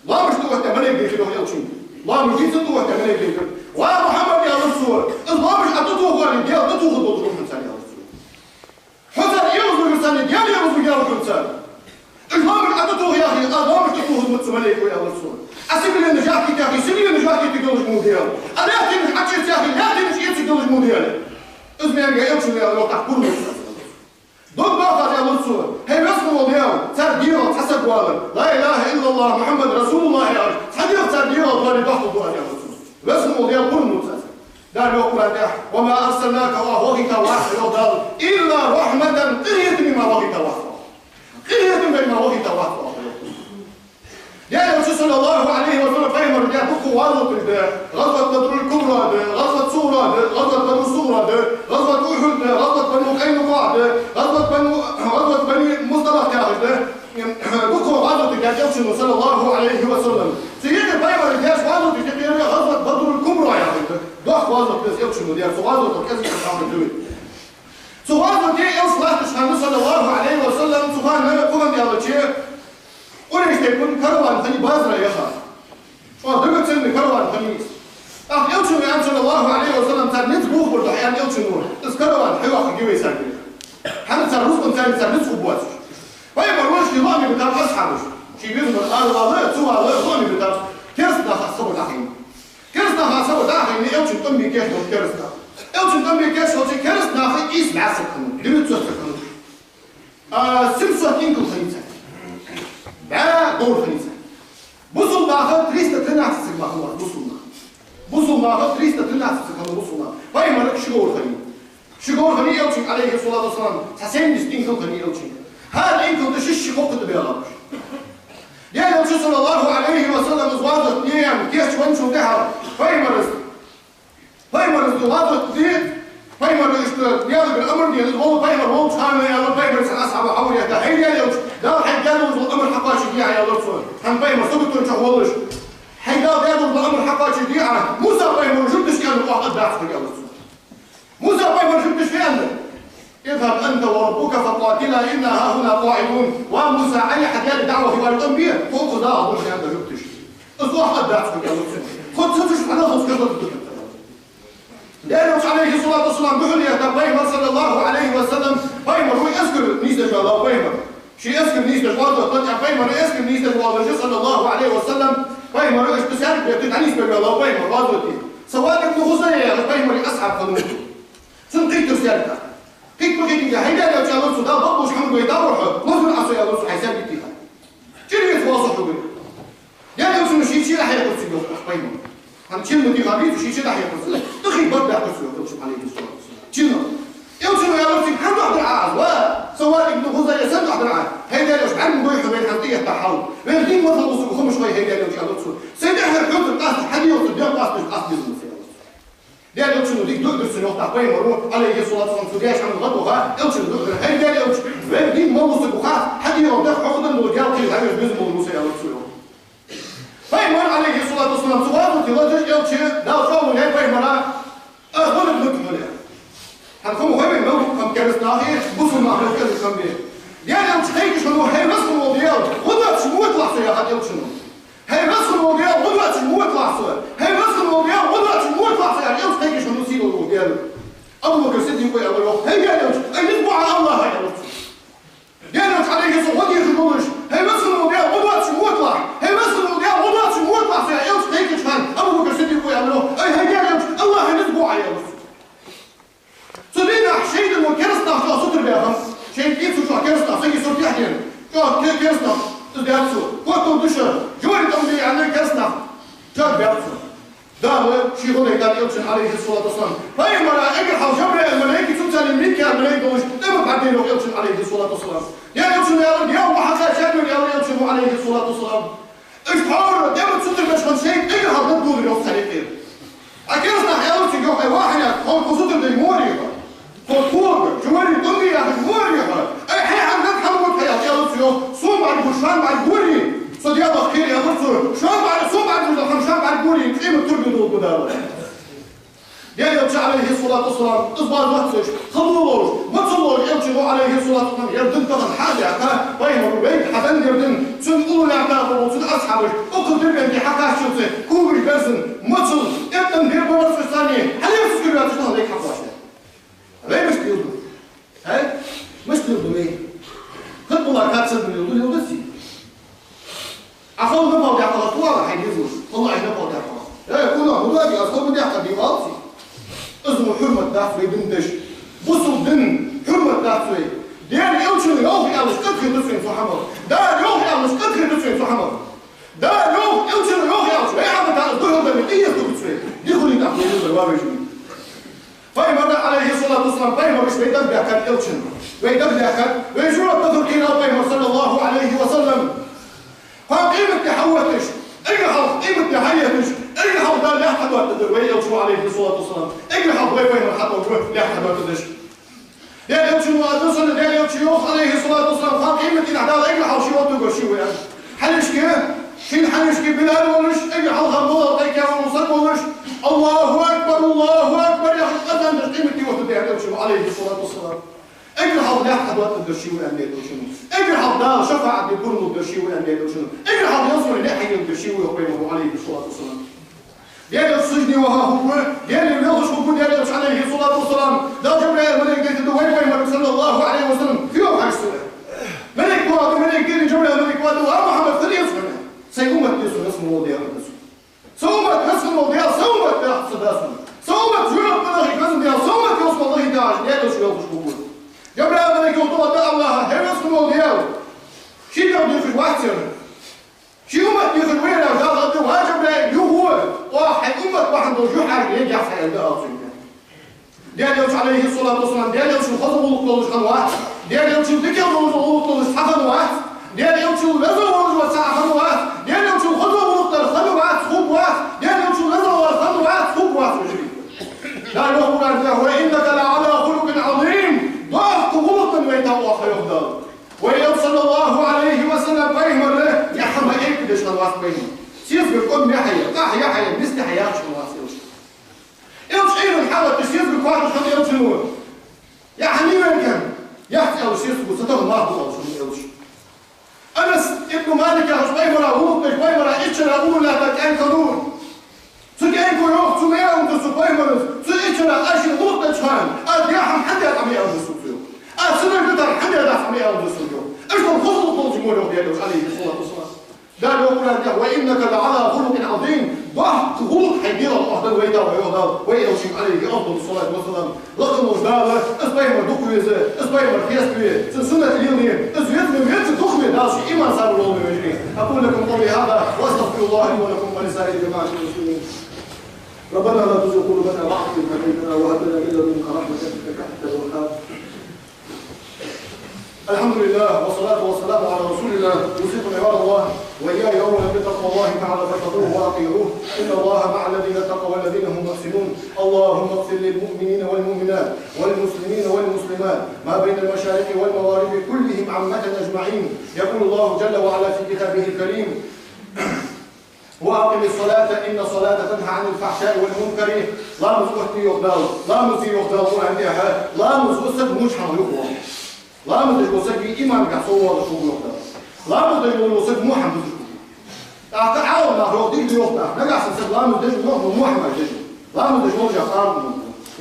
ламаз тӀаоттадаь малейк дийхар йоах Элчанга. Ламаз дийцача тӀаоттадаь малейк дийхар. «Ва Мухьаммад, — аьлар цо, — из ламаз Ӏа тӀатохарий, Даьла тӀатохаргдолаш ва хьона цар», — аьлар цо. «Хьо царна эгӀазвугар санна, Даьла эгӀазвуг яхар хьона царна. Уж ламаз Ӏа тӀатоха яхе, аз ламаз тӀатохаргда цу малейко», — аьлар цо. «Ӏа сигаленаш яхкийта яхе, сигаленаш яхкийтаргдолаш ма ва Даьла. Ӏа лаьттанаш Ӏочуэца яхе, лаьттанаш эцаргдолаш ма ва Даьла». Из маьренга Элчано аьлар йоах тӀаккха: «Пурам ба цо». Дог баха аз, аьлар цо: «ХӀай Веза хинна вола Даьла, цар дегӀал цхьа саг валар, ла илахӀа иллаллахӀ Мухьаммад расулуллахӀ яхаш, цхьа дегӀ цар дегӀал вале дохкалургда аз», — аьлар цо. «Веза хинна вола Даьла, пурам ба цо». Дала йоах Къуръан тӀа: «وما أرسلناك, Ӏа вахийтавац Хьо, — йоах Дала, — إلا رحمة, къинхетаме мара вахийтавац Хьо. Къинхетаме мара вахийтавац Хьо», — йоах. Даьла Элча, саллаллахӀу Ӏалайхи ва саллам, пайхамара даь дукха гӀазоташ да: гӀазват Бадрул Кубра да, гӀазват Сугъра да, гӀазват Бану Сугъра да, гӀазват Ухьуд да, гӀазват Бану Къайнукъаъ да, гӀазват Бану, гӀазват Бани Мусталикъ яхаш да. Дукха гӀазоташ даьд Элчано, саллаллахӀу Ӏалайхи ва саллам. Цу юкъе пайхамара даьча гӀазоташта юкъера гӀазват Бадрул Кубра яхаш да. Доккха гӀазот да из Элчано даьр, цу гӀазотах кӀезига хьалха дуй. Цу гӀазоте Элча латтача хана, саллаллахӀу Ӏалайхи ва саллам, цу хана, къуран аьлча, къурайш тайпан караван хиннай базара яха. ЧӀоагӀа драгоценный караван хиннай из. ТӀаккха Элчано аьннад, саллаллахӀу Ӏалайхи ва саллам, цар низ бохабар да хьона, аьннад Элчано, из караван хьайоаккхаргья вай царга. ХӀана цар рузкъан царна цар низ хургбоацаш. Пайхамар волча лоӀаме битар асхьабаш. Ший безам бар ара вала, цу вала лоӀаме битар. Кераста наха из хабар дӀахайнай. Кераста наха из хабар дӀахайнай, Элчан тӀом бе кийчбелар кераста нах. Элчан тӀом бе кийчбелча кераста наха ийс бӀаь саг хиннав, девятьсот саг хиннав. А, семьсот инкал хиннай цар. БӀаь говр хиннай цар. Бусалба наха триста тринадцать саг мара хиннав, бусалба наха. Бусалба наха триста тринадцать саг хиннав, бусалба наха. Пайхамара ши говр хиннай. Ши говр хиннай Элчанга, Ӏалайхи ссалату вассалам, цхьа семьдесят инкал хиннай Элчанга. ХӀара инкалда шишша хьокхадоалаб. Даьла Элча, саллаллахӀу Ӏалайхи ва саллам, из гӀазот де аьнна кийчвенначул тӀехьагӀа, пайхамара из, пайхамара из гӀазот де, пайхамара иштта Даьлагара амар денна, из вола пайхамар волча хана аьлар пайхамара цхьан асхьабо хьавар яхта: «ХӀай Даьла Элча, Дала хьайга даь дола амар хьакхоачашде Ӏа», аьлар цо. ХӀана, пайхамар саготончох волаш. «ХӀай Дала даь дола амар хьакхоачашде Ӏа, Муса пайхамара жугташка аьнна, оаха аргдац хьога», аьлар цо. Муса пайхамара жугташа фу аьннад? «اذهب أنت وربك فقاتلا إنا هاهنا قاعدون». Ва Муса, Ӏайха хьа Даьлага даӀват хьавар тӀом бе, тхо укхаза дагӀа болх бе, аьннад жугташа. Из оаха аргдац хьога, аьлар цо. Тхо ца цуш хьанал хӀанз хӀама дукха. Даьла Элча, Ӏалайхи ссалату вассалам, духьал яхта пайхамар, саллаллахӀу Ӏалайхи ва саллам, пайхамар вай эскар нийсдеш ваьлла пайхамар. Ший эскар нийсдеш гӀазот латӀа, пайхамара эскар нийсдеш воаллаш, саллаллахӀу Ӏалайхи ва саллам, пайхамара иштта саьрг бетта дӀанийсбе ваьлла пайхамар гӀазоте. Савад ибн Хузайя яха пайхамара асхьаб хиннав. Цунна кхийттар саьрг. Кхийтта ма кхийттинге, хӀай Даьла Элча, аьлар цо, Дала бакъдолаш хӀама гойтавар хьо, лазар Ӏа со, аьлар цо, хьай саьрга тӀехьа. ЧӀир веце воал со хьога. Даьла Элчано ший чу дӀахьекхар цо, йоах, пайхамара. ХӀана, чӀир ма дийхар веце, ший чу дӀахьекхар цо. ТӀаккха барт баьккхар цо, йоах, Элчано, Ӏалайхи ссалату вассалам. ЧӀир. Элчано аьлар цунга: «ХӀана дохьдар Ӏа аз, ва Савад ибн Хузайя, сенна дохьдар Ӏа?» «ХӀай Даьла Элча, бӀаргагой хьо вайна хӀанз тӀаэтта хьал. Вайна дин мел хургба сога хӀамаш хой, хӀай Даьла Элча», аьлар цо. «Сай тӀехьара хьоцар къаста, хьа дегӀаца дегӀ къасташ къаста безам ба са», аьлар цо. Даьла Элчано дика дуӀа дир цунна, йоах, тӀаккха пайхамара, Ӏалайхи ссалату вассалам, цо даьча хӀаман гӀадваха, Элчано дуӀа дир: «ХӀай Даьла Элча, вайна дин мел хургба сога, хьа дегӀаца дегӀ хьокхадаргдола гаьна кхера хьавеш безам болаш ва со», аьлар цо, йоах. Пайхамар, Ӏалайхи ссалату вассалам, цу гӀазоте латаш Элча, Дала чӀоагӀо яьй пайхамара, аз хӀана дукха хьона. ХӀана, хӀама хой вайна, мел хургба хӀама кераста нахи бусалба нахи, мел хургба хӀама бе. Даьла Элча, кхайкаш хиннав: «ХӀай Веза хинна вола Даьла, гӀо доацаш ма виталахь со», яхад Элчано. «ХӀай Веза хинна вола Даьла, гӀо доацаш ма виталахь со. ХӀай Веза хинна вола Даьла, гӀо доацаш ма виталахь со», яхаш, Элча кхайкаш хиннав сийлахьа волча Даьлага. Абу Бакр Сиддикъо аьлар, йоах: «ХӀай Даьла Элча, ай, низ бу Ӏа, АллахӀа», аьлар цо. Даьла Элча, Ӏалайхи ссалам, гӀо дехаш волаш: «ХӀай Веза хинна вола Даьла, гӀо доацаш ма виталахь, хӀай Веза хинна вола Даьла, гӀо доацаш ма виталахь со», яхаш, Элча кхайкача хана, Абу Бакр Сиддикъо аьлар, йоах: «Ай, хӀай Даьла Элча, АллахӀа низ бу Ӏа», аьлар цо. Цу дийнахьа шайтӀано кераста нах чӀоагӀа сутара баьхаб. ШайтӀа цу чу кераста нах сага сурт тӀехьа дена. ЧӀоагӀа ке-, кераста нах из даьд цо. Котто душа, жори тӀом бе аьнна кераста нах чад баьб цо. Дала ший гӀо дайтад Элчан, Ӏалайхи ссалату вассалам. Пайхамара эггара хьалха Жабраил малайк, цунцара Микаил малайк долаш, тӀема бӀаргадайнад Элчан, Ӏалайхи ссалату вассалам. Даьла Элчано аьлар: «Даьла, ва хьа кхаьчад, аьлар Элчано, Ӏалайхи ссалату вассалам. Иштта хьо тӀема сутара беш хинна шайтӀа эггара хьалха дӀадоладир, йоах, цхьа рекъера». А кераста наха аьлар цунга, йоах: «Ай, ва хьанах, хьо, хьо сутара дай ма варий хьо. Хьо кога, жори тӀом бе яхаш ма варий хьо. Ай, хьай хӀама хьан ма варий хьо», аьлар цо, йоах. «Сона бӀаргагуш, шоана бӀаргагорий. Со Даьлах кхер», аьлар цо. «Шоана бӀарг-, сона бӀаргагуш дола хӀама шоана бӀаргагорий, къематдийнахьа турба долга Дала». Даьла Элча, Ӏалайхи ссалату вассалам, из база ваццаш, хало ловш, мацал ловш Элчано, Ӏалайхи ссалату вассалам, ер дин тахан хьа а даьккха, пайхамара вайга хьаденна ер дин, цун уллув лаьтта бола, цун асхьабаш, укхаза Дербенте хьакхаччалца, когаш берзан, мацал, эттӀан бер боварцаш царна, хьалерсаш гур ваьцаш тахан вайга хьакхоачашдаь. Вай мишта леладу? ХӀа? Мишта леладу вай? Хатбулла кацан леладу, леладу си. Ӏа халла напагӀа даьккха хьо, хьай дезалаш, халла Ӏайха напагӀа даьккха хьо. Э, кхунах хӀу даьд, аз халла ма даьккхар, дий, оал си. Из мо хьурмат дац вай дина деш. Бусалба дина хьурмат дац вай. Даьла Элчано йоах аьлча, къахетац вайна цу хӀамах. Дала йоах аьлча, къахетац вайна цу хӀамах. Дала йоах, Элчано йоах аьлча, вай хьамата из духьал дар, тӀаэца духьал ца вай. Дихули тӀаккха вай духьал дар, ва вежарий. Пайхамара, Ӏалайхи ссалату вассалам, пайхамараш вай дагабаьхкад Элчан. Вай дагабаьхкад, вай журат дахар кхийрал пайхамар, саллаллахӀу Ӏалайхи ва саллам. Кхоана къематди хьаотташ, эггара хьалха къематди хьаетташ, эггара хьалха Дала лаьтта хьадоттадир вай Элча, Ӏалайхи ссалату вассалам. Эггара хьалха вай пайхамар хьатӀавоагӀаш лаьтта хьадоттадеш. Даьла Элчано, Ӏалайхи ссалату вассалам, йоах, Ӏалайхи ссалату вассалам, кхоана къематдийнахьа Дала эггара хьалха ше оттаргвар ше ва аьнна. Хьалхашка, шийна хьалхашка Билал волаш, эггара хьалха моллагӀа кхайкар волаш, саг волаш, «АллахӀу акбар, АллахӀу акбар» яхаш, азан деш къематди оттаргда аьннад Элчано, Ӏалайхи ссалату вассалам. Эггара хьалха наьха хьадоттаргдар ше ва аьнна, Даьла Элчано. Эггара хьалха Дала шафаӀат де пурам лургдар ше ва аьнна, Даьла Элчано. Эггара хьалха ялсмале наьха хьаенаргдар ше ва, йоах Пайхамаро, Ӏалайхи ссалату вассалам. Даьла Элча сужуде ваха хургва, Даьлага лелхаш хургва Даьла Элча, Ӏалайхи ссалату вассалам. Дала Жабраил малайк дайтаргда вай Пайхамарга, саллаллахӀу ӀалайхӀи ва саллам, хьоахаеш цо. Малайк воагӀаргда, малайк дийна Жабраил малайк воагӀаргда: «Ва Мухьаммад, хила еза хьона. Сай уммат деза хьона, ялсмале вола Даьла, хила еза хьона. Са уммат, ялсмале вола Даьла, са уммат даха ца дас хьона. Са уммат жоьжахате дахийта веза, Даьла, са уммат ялсмале дахийта деза», Даьла Элча лелхаш хургва. Жабраил малайк йоах, доагӀаргда АллахӀа: «ХӀай веза хинна вола Даьла, ший дегӀ дехаш вац ер. Ший уммат дехаш ва ер», Дала аьннад: «Ва Жабраил, юха ва, оаха хьай уммат бахьан долаш юхьӀаьржа легахь хьа», аьнна, Дала цунга. Даьла Элча, Ӏалайхи ссалату вассалам, Даьла Элчал хоза гӀулакх долаш хиннавац, Даьла Элчал дикагӀа долаш гӀулакх долаш цхьа хиннавац, Даьла Элчал веза волаш вар цхьа хиннавац, Даьла Элчал хоза гӀулакх дар хиннавац, хургвац, Даьла Элчал веза вар хиннавац, хургвац, вежарий. Дала йоах Къуръан тӀа: «وإنك لعلى خلق عظيم». Доккха гӀулакх тӀа вайтав оаха, йоах Дала. Вай Элча, саллаллахӀу Ӏалайхи ва саллам, Пайхамар, яхьама эйкадеш хиннавац Пайхамар. Сесагара кӀом ма хьае, къахьа ма хьае, миска хьаяхаш хиннавац Элча. Элча Ӏуйрийна хьалатта сесагара кхоачаш хиннав Элча. Яхьа ма йий вайна, яхь цӀи аьлча сесаго ца тахан мах бу аьлча хиннав Элча. Анас ибн Малик яхаш Пайхамара гӀулакх деш, Пайхамара иччара уллув лаьтта кӀаьнк хиннав. Цу кӀаьнко йоах, цо ма аьннадар цунга, Пайхамара, цу иччара аз шийна гӀулакх деча хана, аз даь хӀама хьадаьд Ӏа ма аьннадар цунга, йоах. Аз ца деш дитар хьадаьдац Ӏа ма аьннадар цунга, йоах. Иштта хоза гӀулакх долаш ма вар, йоах, Даьла Элча, Ӏалайхи ссалату вассалам. Дала йоах Къуръан тӀа: «وإنك لعلى خلق عظيم». Доккха гӀулакх хьай дегӀах оаха даь вайтав, йоах Дала, вай Элчанга, Ӏалайхи афдалу ссалату вассалам. Лакха волча Дала из Пайхамар дукха веза, из Пайхамар хеставе, цун суннат леладе, из веза ма веза, дукха ве Дала ший иман сабар лолда, вежарий. أقول لكم قولي هذا وأستغفر الله لي ولكم ولسائر جماعة المسلمين. ربنا لا تزغ قلوبنا بعد إذ هديتنا وهب لنا من لدنك رحمة إنك أنت الوهاب. الحمد لله والصلاة والسلام على رسول الله. أوصيكم عباد الله وإياي أولا بتقوى الله تعالى فاتقوه وأطيعوه. إن الله مع الذين اتقوا والذين هم محسنون. اللهم اغفر للمؤمنين والمؤمنات والمسلمين والمسلمات ما بين المشارق والمغارب كلهم عامة أجمعين. يقول الله جل وعلا في كتابه الكريم: «وأقم الصلاة إن الصلاة تنهى عن الفحشاء والمنكر». Ламаз оттаде, йоах Дала, ламаз де, йоах Дала Къуръан тӀа, ламаз ва саг моча хӀамах юхавоалаш. Ламаз деш вола саг иманагахьа соввоалаш хургва, йоах Дала. Ламаз деш вола саг во хӀама дезаш хургва. ТӀаккха Ӏаламнаха йоах, дика да, йоах, тӀаккха. Нагахьа санна саг ламаз деш ва, йоах, ма во хӀамаш деш ва. Ламаз деш волаш а къарбан ва.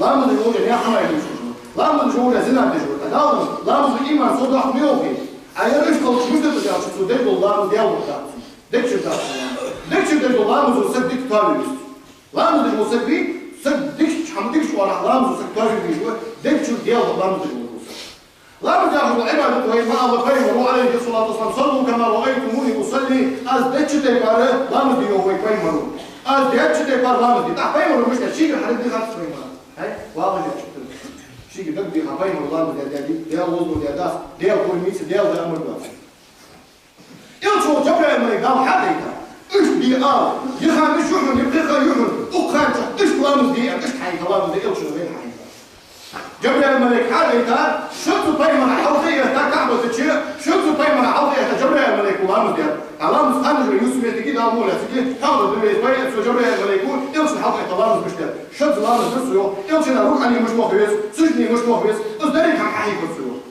Ламаз деш волаш а наьха хӀамай дувцаш ва. Ламаз деш волаш а зина деш ва. ТӀаккха Дала ламаз ва иман совдоаккх ма йоахий. А ер иштта хилча мишта да аьлча, цо деш дола ламаз Даьла гӀулакх дац. Дег чура дац. Дег чура деш дола ламаз ва саг дика тоаве веза. Ламаз деш вола саг вий, саг дикача хӀама, дикача оагӀорахьа ламаз ва саг тоаве везаш ва, дег чура Даьла гӀулакх ламаз деш вола саг. Ламаз яхаш дола Ӏибадат вай ма аллара, Пайхамаро, Ӏалайхи ссалату вассалам: «صلوا كما رأيتموني أصلي». Аз деча тайпара ламаз де, йоах вай Пайхамаро. Аз деча тайпара ламаз де. ТӀаккха Пайхамаро мишта, шийгара хьадагадехад Пайхамара? ХӀай, вагӀаш яц. Шийгара дагадехад Пайхамаро ламаз де, де, Даьла лозавар де дац, Даьла пурам ца, Даьла дар амар дац. Элча волча Жабраил малайк Дала хьадайтад. Иштта де ала, ер ха мишта я хьона, ер пхи ха я хьона, укх хана чу иштта ламаз де аьнна, иштта хьахьийхад ламаз де, Элчано вайна хьахьийхад. Жабраил малайк хьадайтад, шозза Пайхамара хьалха а этта КаӀбата чу, шозза Пайхамара хьалха а этта Жабраил малайко ламаз даьд. А ламаз ханаш вай юсу метте Дала муха лаьцаги, хьалха да вай пайда цу Жабраил малайко Элчана хьалха а этта ламаз мишта даьд. Шозза ламаз даьд цо, йоах. Элчана рукуӀе мишта ваха веза, сужуде мишта ваха веза, из деррига хӀама хьахьийхад цо, йоах.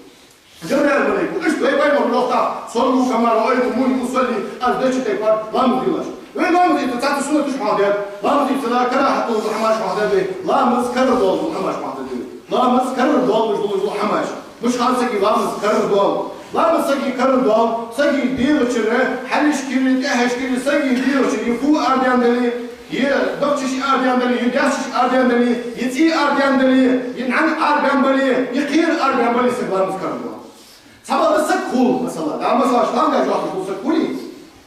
Жабраил малайко иштта вай Пайхамаро йоах тӀаккха: «صلوا كما رأيتموني أصلي», аз деча тайпара ламаз делаш. Вай ламаз ийца цхьацца суннаташ хьоахадаьд, ламаз ийца карахӀат долаш дола хӀамаш хьоахадаьд вай, ламаз карара доалаш дола хӀамаш хьоахадаьд вай. Ламаз карара доалаш дола хӀамаш. Мишта хул сага ламаз карара доал? Ламаз сага карара доал, сага дегӀа чура, хьалхашкара, тӀехьашкара, сага дегӀа чура, е фу арадаьнна дале, е дахчаш арадаьнна дале, е даьсаш арадаьнна дале, е цӀий арадаьнна дале, е нӀаьна арадаьнна бале, е кхера арадаьнна бале, сага ламаз карара доал. Цхьабакъда саг хул, масала, да, масала, шланга жохташ хул саг хуле,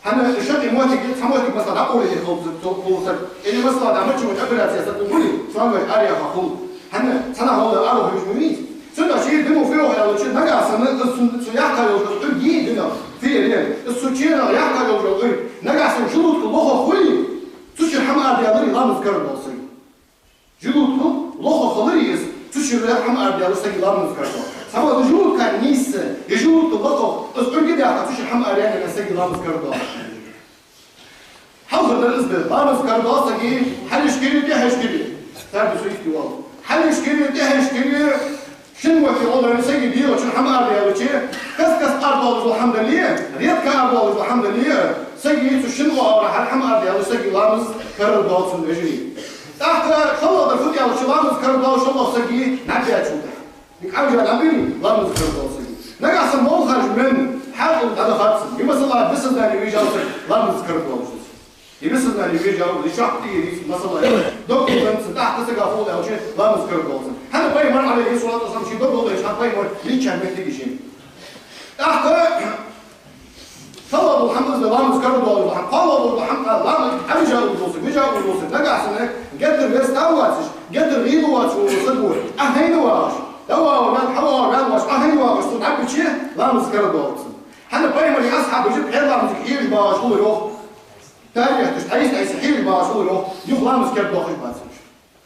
хӀана, шаккхе моттиг, цхьа моттиг, масала, дӀакъовладе хул саг, хул саг. Или, масала, да, мичча операци саг хуле, шланга араяха хул. ХӀана, цхьаннахьа хӀама арахьа везаш ма вий из. Цудухьа ший дин фу йоах аьлча, нагахьа санна из цу, цу яхкъа йолча Ӏуйрийга, динах, фу яр, из цу ченах яхкъа йолча Ӏуйрийга, нагахьа санна желудка лохагӀа хуле, цу чура хӀама арадаьларе ламаз карара доал сага. Желудка лохагӀа хиларе из, цу чура хӀама арадаьларе сага ламаз карара доал. Цхьабакъда желудка нийсса, е желудка лохагӀа, из Ӏуйрийга даьккха, цу чура хӀама араяьннаре сага ламаз карара доал. Хьалхардар из да: ламаз карара доал сага хьалхашкара, тӀехьашкара. Царга су йисте воал. Хьалхашкара, тӀехьашкара, Шин моттиге оалар сага дегӀа чура хӀама арадаьлча, каст-каста арадоалаш дола хӀама дале, редко арадоалаш дола хӀама дале, сага цу шин оагӀорахьара хӀама арадаьлча, сага ламаз карардоал цун, вежарий. ТӀаккха шоллагӀдар фуд аьлча, ламаз карардоал шоллагӀа сага наб баьчул тӀехьагӀа. Ник Ӏамжа наб бий, ламаз карардоал сага. Нагахьа санна молла харжа мел хьаькъал дӀадахац цун. Е масала, без сознания вижал саг, ламаз карардоал цун. Е без сознания вижал, е шахти, е рис, масала, дог гулданца, тӀаккха сага хул аьлча, ламаз карардоал цун. ХӀана пайхамар, عليه الصلاة والسلام, ший дог гулдаьча, хӀана пайхамар лийча моттиг я ший. ТӀаккха шоллагӀа дола хӀама из да, ламаз карардоал хӀама. КхоалагӀа дола хӀама, ламаз Ӏамжа вола саг, вижа вола саг, нагахьа санна геттара веста воацаш, геттара гӀийла воацаш вола саг ва, Ӏохайна вагӀаш, дӀавагӀа ваьнна, хьавагӀа ваьнна воацаш, Ӏохайна вагӀаш, цун наб бича, ламаз карардоал цун. ХӀана пайхамара асхьабаш пхьера ламазага хьежаш багӀаш хулар йоах. Тарихьташ, хьайса-хьайса хьежаш багӀаш хулар йоах, юха ламаз кердадоахаш бац уж.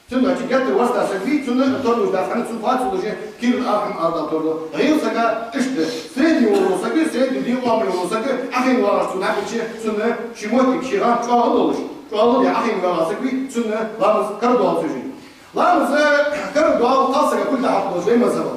Цудухьа геттара веста саг вий, цунна тарлуш дац, хӀана, цунна фацалуш кирла архьам ала тарлу. ГӀийла сага иштта, средний вола саг, средний дегӀа оамал йола саг, Ӏохайна вагӀаш цун наб бича, цунна ший моттиг, ший гӀанд чӀоагӀа долаш, чӀоагӀа де Ӏохайна вагӀа саг вий, цунна ламаз карардоал цун жин. Ламаз карардоал кхалсага кулг дӀахьокхадолаш, вай мазхӀабе.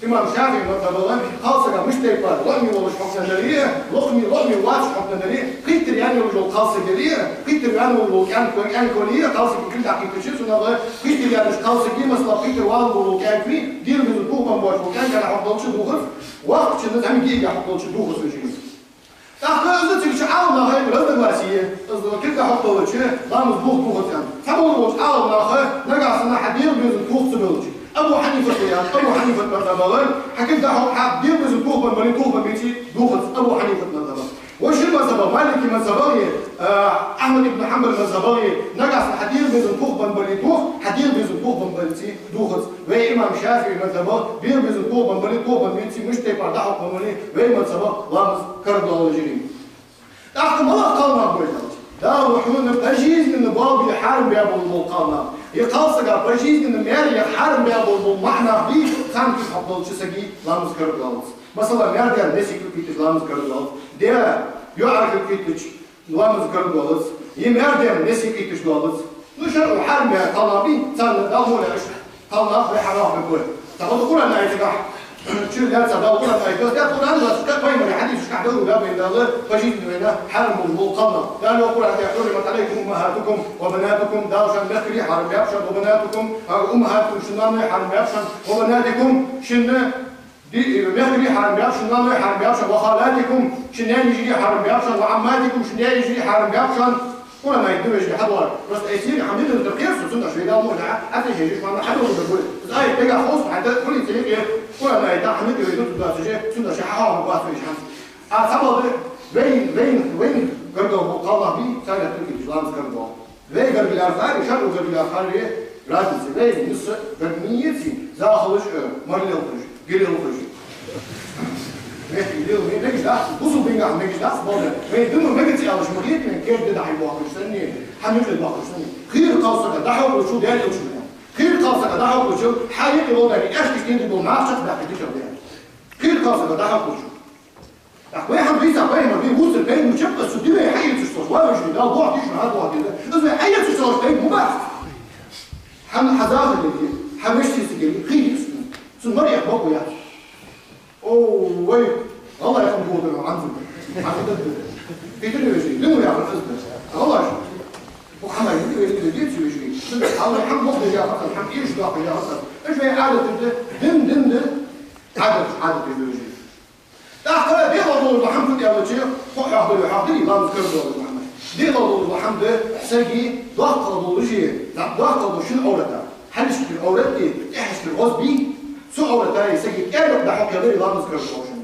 Имам ШафиӀий мазхӀабе кхалсага мишта тайпара, лоӀаме волаш хьокхаденнаре, лоӀаме, лоӀаме воацаш хьокхаденнаре, кхийтта ри йолаш вола кхалсаг яле, кхийтта ри йолаш вола кӀаьнк, кӀаьнк вале, кхалсага кулг дӀакхийттача, цунах кхийтта ри йолаш кхалсаг, масала, кхийтта ри вола кӀаьнк вий, дегӀа безам пухам боацаш вола кӀаьнк дӀахьокхадолча дувхац, воккхачунна зӀамига йиӀиг хьокхадолча дувхац вай жин. ТӀаккха из цига чу Ӏаламнаха разногласие я, из кулг дӀахьокхадалча ламаз бух дувхац аьнна. Цхьабола болча Ӏаламнаха, нагахьа санна хьа дегӀа безам пух ца белча, Абу Хьанифата яхаш, Абу Хьанифата мазхӀабе, хьа кулг дӀахьокх, хьа дегӀа безам пух бенна бале, пух бенна беций, дувхац, Абу Хьанифата мазхӀабе. Вай шин мазхӀабе, Малики мазхӀабе, а, Ахьмад ибн Хьанбал мазхӀабе, нагахьа санна хьа дегӀа безам пух бенна бале, дувх, хьа дегӀа безам пух бенна беций, дувхац. Вай имам ШафиӀий мазхӀабе, дегӀа безам пух бенна бале, пух бенна беций, мишта тайпара дӀахьокх бенна бале, вай мазхӀабе ламаз карардоал, вежарий. ТӀаккха малагӀа кхалнах ба уж аьлча? Дала хьона пожизненно болх бе хьарам баь бола кхалнах. Е кхалсага пожизненно маьре яха хьарам баь бола маӀа нах бий, царна кулг хьокхадолча сага ламаз карардоалац. Масала, маьр-даь месиг кхийтача ламаз карардоалац. Даь йоӀар кхийтача ламаз карардоалац, е маьр-даь месиг кхийташ доалац. Ну, шарӀо хьарам баь кхалнах бий, царна Дала хьона аьш кхалнах вай хьарам бе бой. Цхьабакъда Къуръан аятагахь, чура лаьца Дала Къуръан аят, да Къуръан, да пайхамара хьадисашкахь Дала, да вайна Дала, пожизненно вайна хьарам бола кхалнах. Дала йоах Къуръан тӀа: حرمت عليكم أمهاتكم وبناتكم, Дала шун мехкарий хьарам баьб шоана, وبناتكم, а, أمهاتكم, шун ноаной хьарам баьб шоана, وبناتكم, шун Ди-, мехкарий хьарам баьб шоана, ноаной хьарам баьб шоана, وخالاتكم, шун наьна йижарий хьарам баьб шоана, وعماتكم, шун даь йижарий хьарам баьб шоана. Хьона аят да, вежарий, хьадоагӀар. Просто айсийна хьамидана тӀа кхерсу, цунна аш вайдал мухьа, хьатӀа хьежаш хьона хьадоагӀа да гуй. Из аят дагахь ховш, хьайта, хулин цӀи хье, Къуръан аят хьамид вай ду туда саже, цунна аш хьахьоахьа бац вай хьанца. А цхьабакъда вайн, вайн, вайн гаргара бола кхалнах бий, царна кулг кхийтача ламаз карардоал. Вай гаргара хьари, шарӀо гаргара хьари разница. Вай нийсса гарга ма яций, захалаш, э, марлелхаш, гилелхаш. Вехи лил, вай мегаш дац, бусалба динагахь мегаш дац, балда. Вай дуно мегац аьлча ма хетий вайна, керда дӀахьо бохкаш санна, хьа муьтӀахь бохкаш санна. Хийра кхалсага дӀахьокхалучул, Даьла Элчано аьннад, хийра кхалсага дӀахьокхалучул, хьа юкъе волчарех, аьшкаш тӀадоагӀа, марха чакхбаьккха дикагӀа да. Хийра кхалсага дӀахьокхалучул. ТӀаккха вай хьа бийца пайхамар, вай вувцар пайхамар чакхбаьнна, цу ди вай хьаэцаш цо, ва вежарий, Дала духьа дийша хьа духьа деза. Из вай хьаэцаш цо пайхамар ма бац. Хьа, хьа захалеи, хьа вешийсаги хий йистан. Цун марех бакъо яц. О, вай, ГӀалгӀай хӀама бодар, Ӏанза. Ӏанза да. Хетар вежарий, дин яхар из да. ГӀалгӀай. Бу хьамай, вежарий, вежарий, вежарий. Цун хьалай хӀама боху яхар, хӀама ийрча даккха яхар. Уж вай Ӏадат да, дин, дин да. Ӏадат, Ӏадат да, вежарий. ТӀаккха дегӀа долаш дола хӀама фуд аьлча, хьо хьоахадаьр, хьоахадир, ламаз карардоалаш дола хӀама. ДегӀа долаш дола хӀама да, сага доккхагӀа долаш, доккхагӀа долаш шин Ӏоврата. Хьалхашкара Ӏоврат, тӀехьашкара гӀоз бий, цу Ӏоврата сага тӀера юкъ дӀахьокхаялар ламаз карардоалаш хӀама.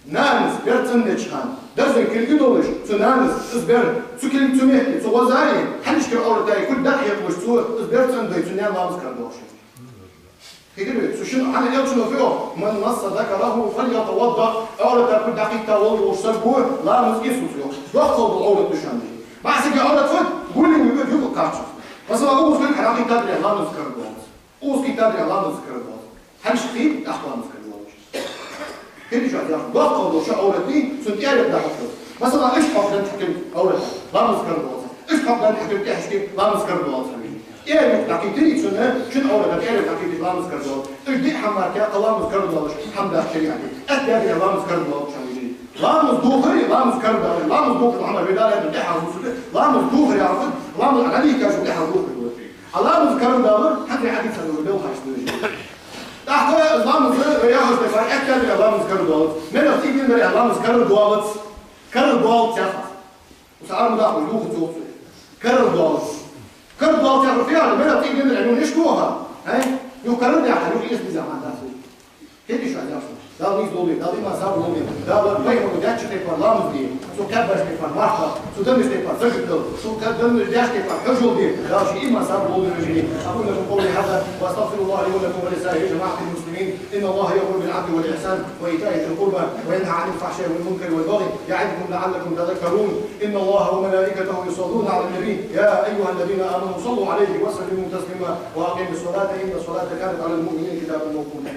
Нанас бер цӀендеча хана, дерзан кулг долаш, цу нанас, из бер, цу кулг, цу мехка, цу гӀоза, хьалхашкара Ӏоврата кулг дӀахьекхалуш, цо из бер цӀендой, цу наьна ламаз карардоалаш хӀама. Хетар вай, цу шин, хӀана Элчано йоах: من مس ذكره فليتوضأ, Ӏоврата кулг дӀакхийтта волаш вола саг ва, ламаз эца, йоах. ДоккхагӀа дола Ӏоврат да шоана. БӀаргсага Ӏоврат фуд, гулин юкъе юкъе кхаччалца. Масала, укхаза кулг хьадӀакхийттадале ламаз карардоалац. Укхаза кхийттадале ламаз карардоалац. Хьалхашка кхийтта, тӀаккха ламаз карардоалац. Хетий шоана аз яхар? ДоккхагӀа дола шин Ӏоврат дий, цун тӀера юкъ дӀахьокхаялар. Масала, иштта хьокхаденна тӀехьа кулг Ӏоврата, ламаз карардоалац. Иштта хьокхаденна тӀехьа кулг тӀехьашка, ламаз карардоалац хьона. Ӏаьрий юкъ дӀакхийтаре цунна, шун Ӏоврата Ӏаьрий дӀакхийтача ламаз карадоал. Уж диъ хӀама мара кхы ламаз карадоалаш хӀама дац шариӀате. Атта дера ламаз карадоал шоана вижий. Ламаз дохари, ламаз карадоали, ламаз дохар хӀама ве дала аьнна тӀехьа хӀусуде, ламаз дохари хӀусуд, ламаз Ӏадийкаш тӀехьа дохар хӀусуд. А ламаз карадоал, хӀанз хьадийца хӀама белхаш дужи. ТӀаккха ламаз яхаш тӀехьа, атта дера ламаз карадоалац. Мел цӀийдина дера ламаз карадоалац. Карадоалац яхаш. Уса арма даха духу цугцу. Карадоалац. Карадоалац яхар фу яхар, мел цӀийдина дера, ну, ниш духа. Ай? Ну, карадоалац яхар, ну, ийс диза хӀама дац. Хетий шоана аз яхар? Дала нийса долда, Дала иман сабар лолда, Дала пайхамара даьча тайпара ламаз де, цо кхаьбача тайпара марха, цо деннача тайпара сагот де, цо кхаь-, деннача даьча тайпара хьажол де, Дала ший иман сабар лолда вежарий. أقول لكم قولي هذا وأستغفر الله لي ولكم ولسائر جماعة المسلمين. إن الله يأمر بالعدل والإحسان وإيتاء ذي القربى وينهى عن الفحشاء والمنكر والبغي يعظكم لعلكم تذكرون. إن الله وملائكته يصلون على النبي يا أيها الذين آمنوا صلوا عليه وسلموا تسليما. وأقم الصلاة إن الصلاة كانت على المؤمنين كتابا موقوتا.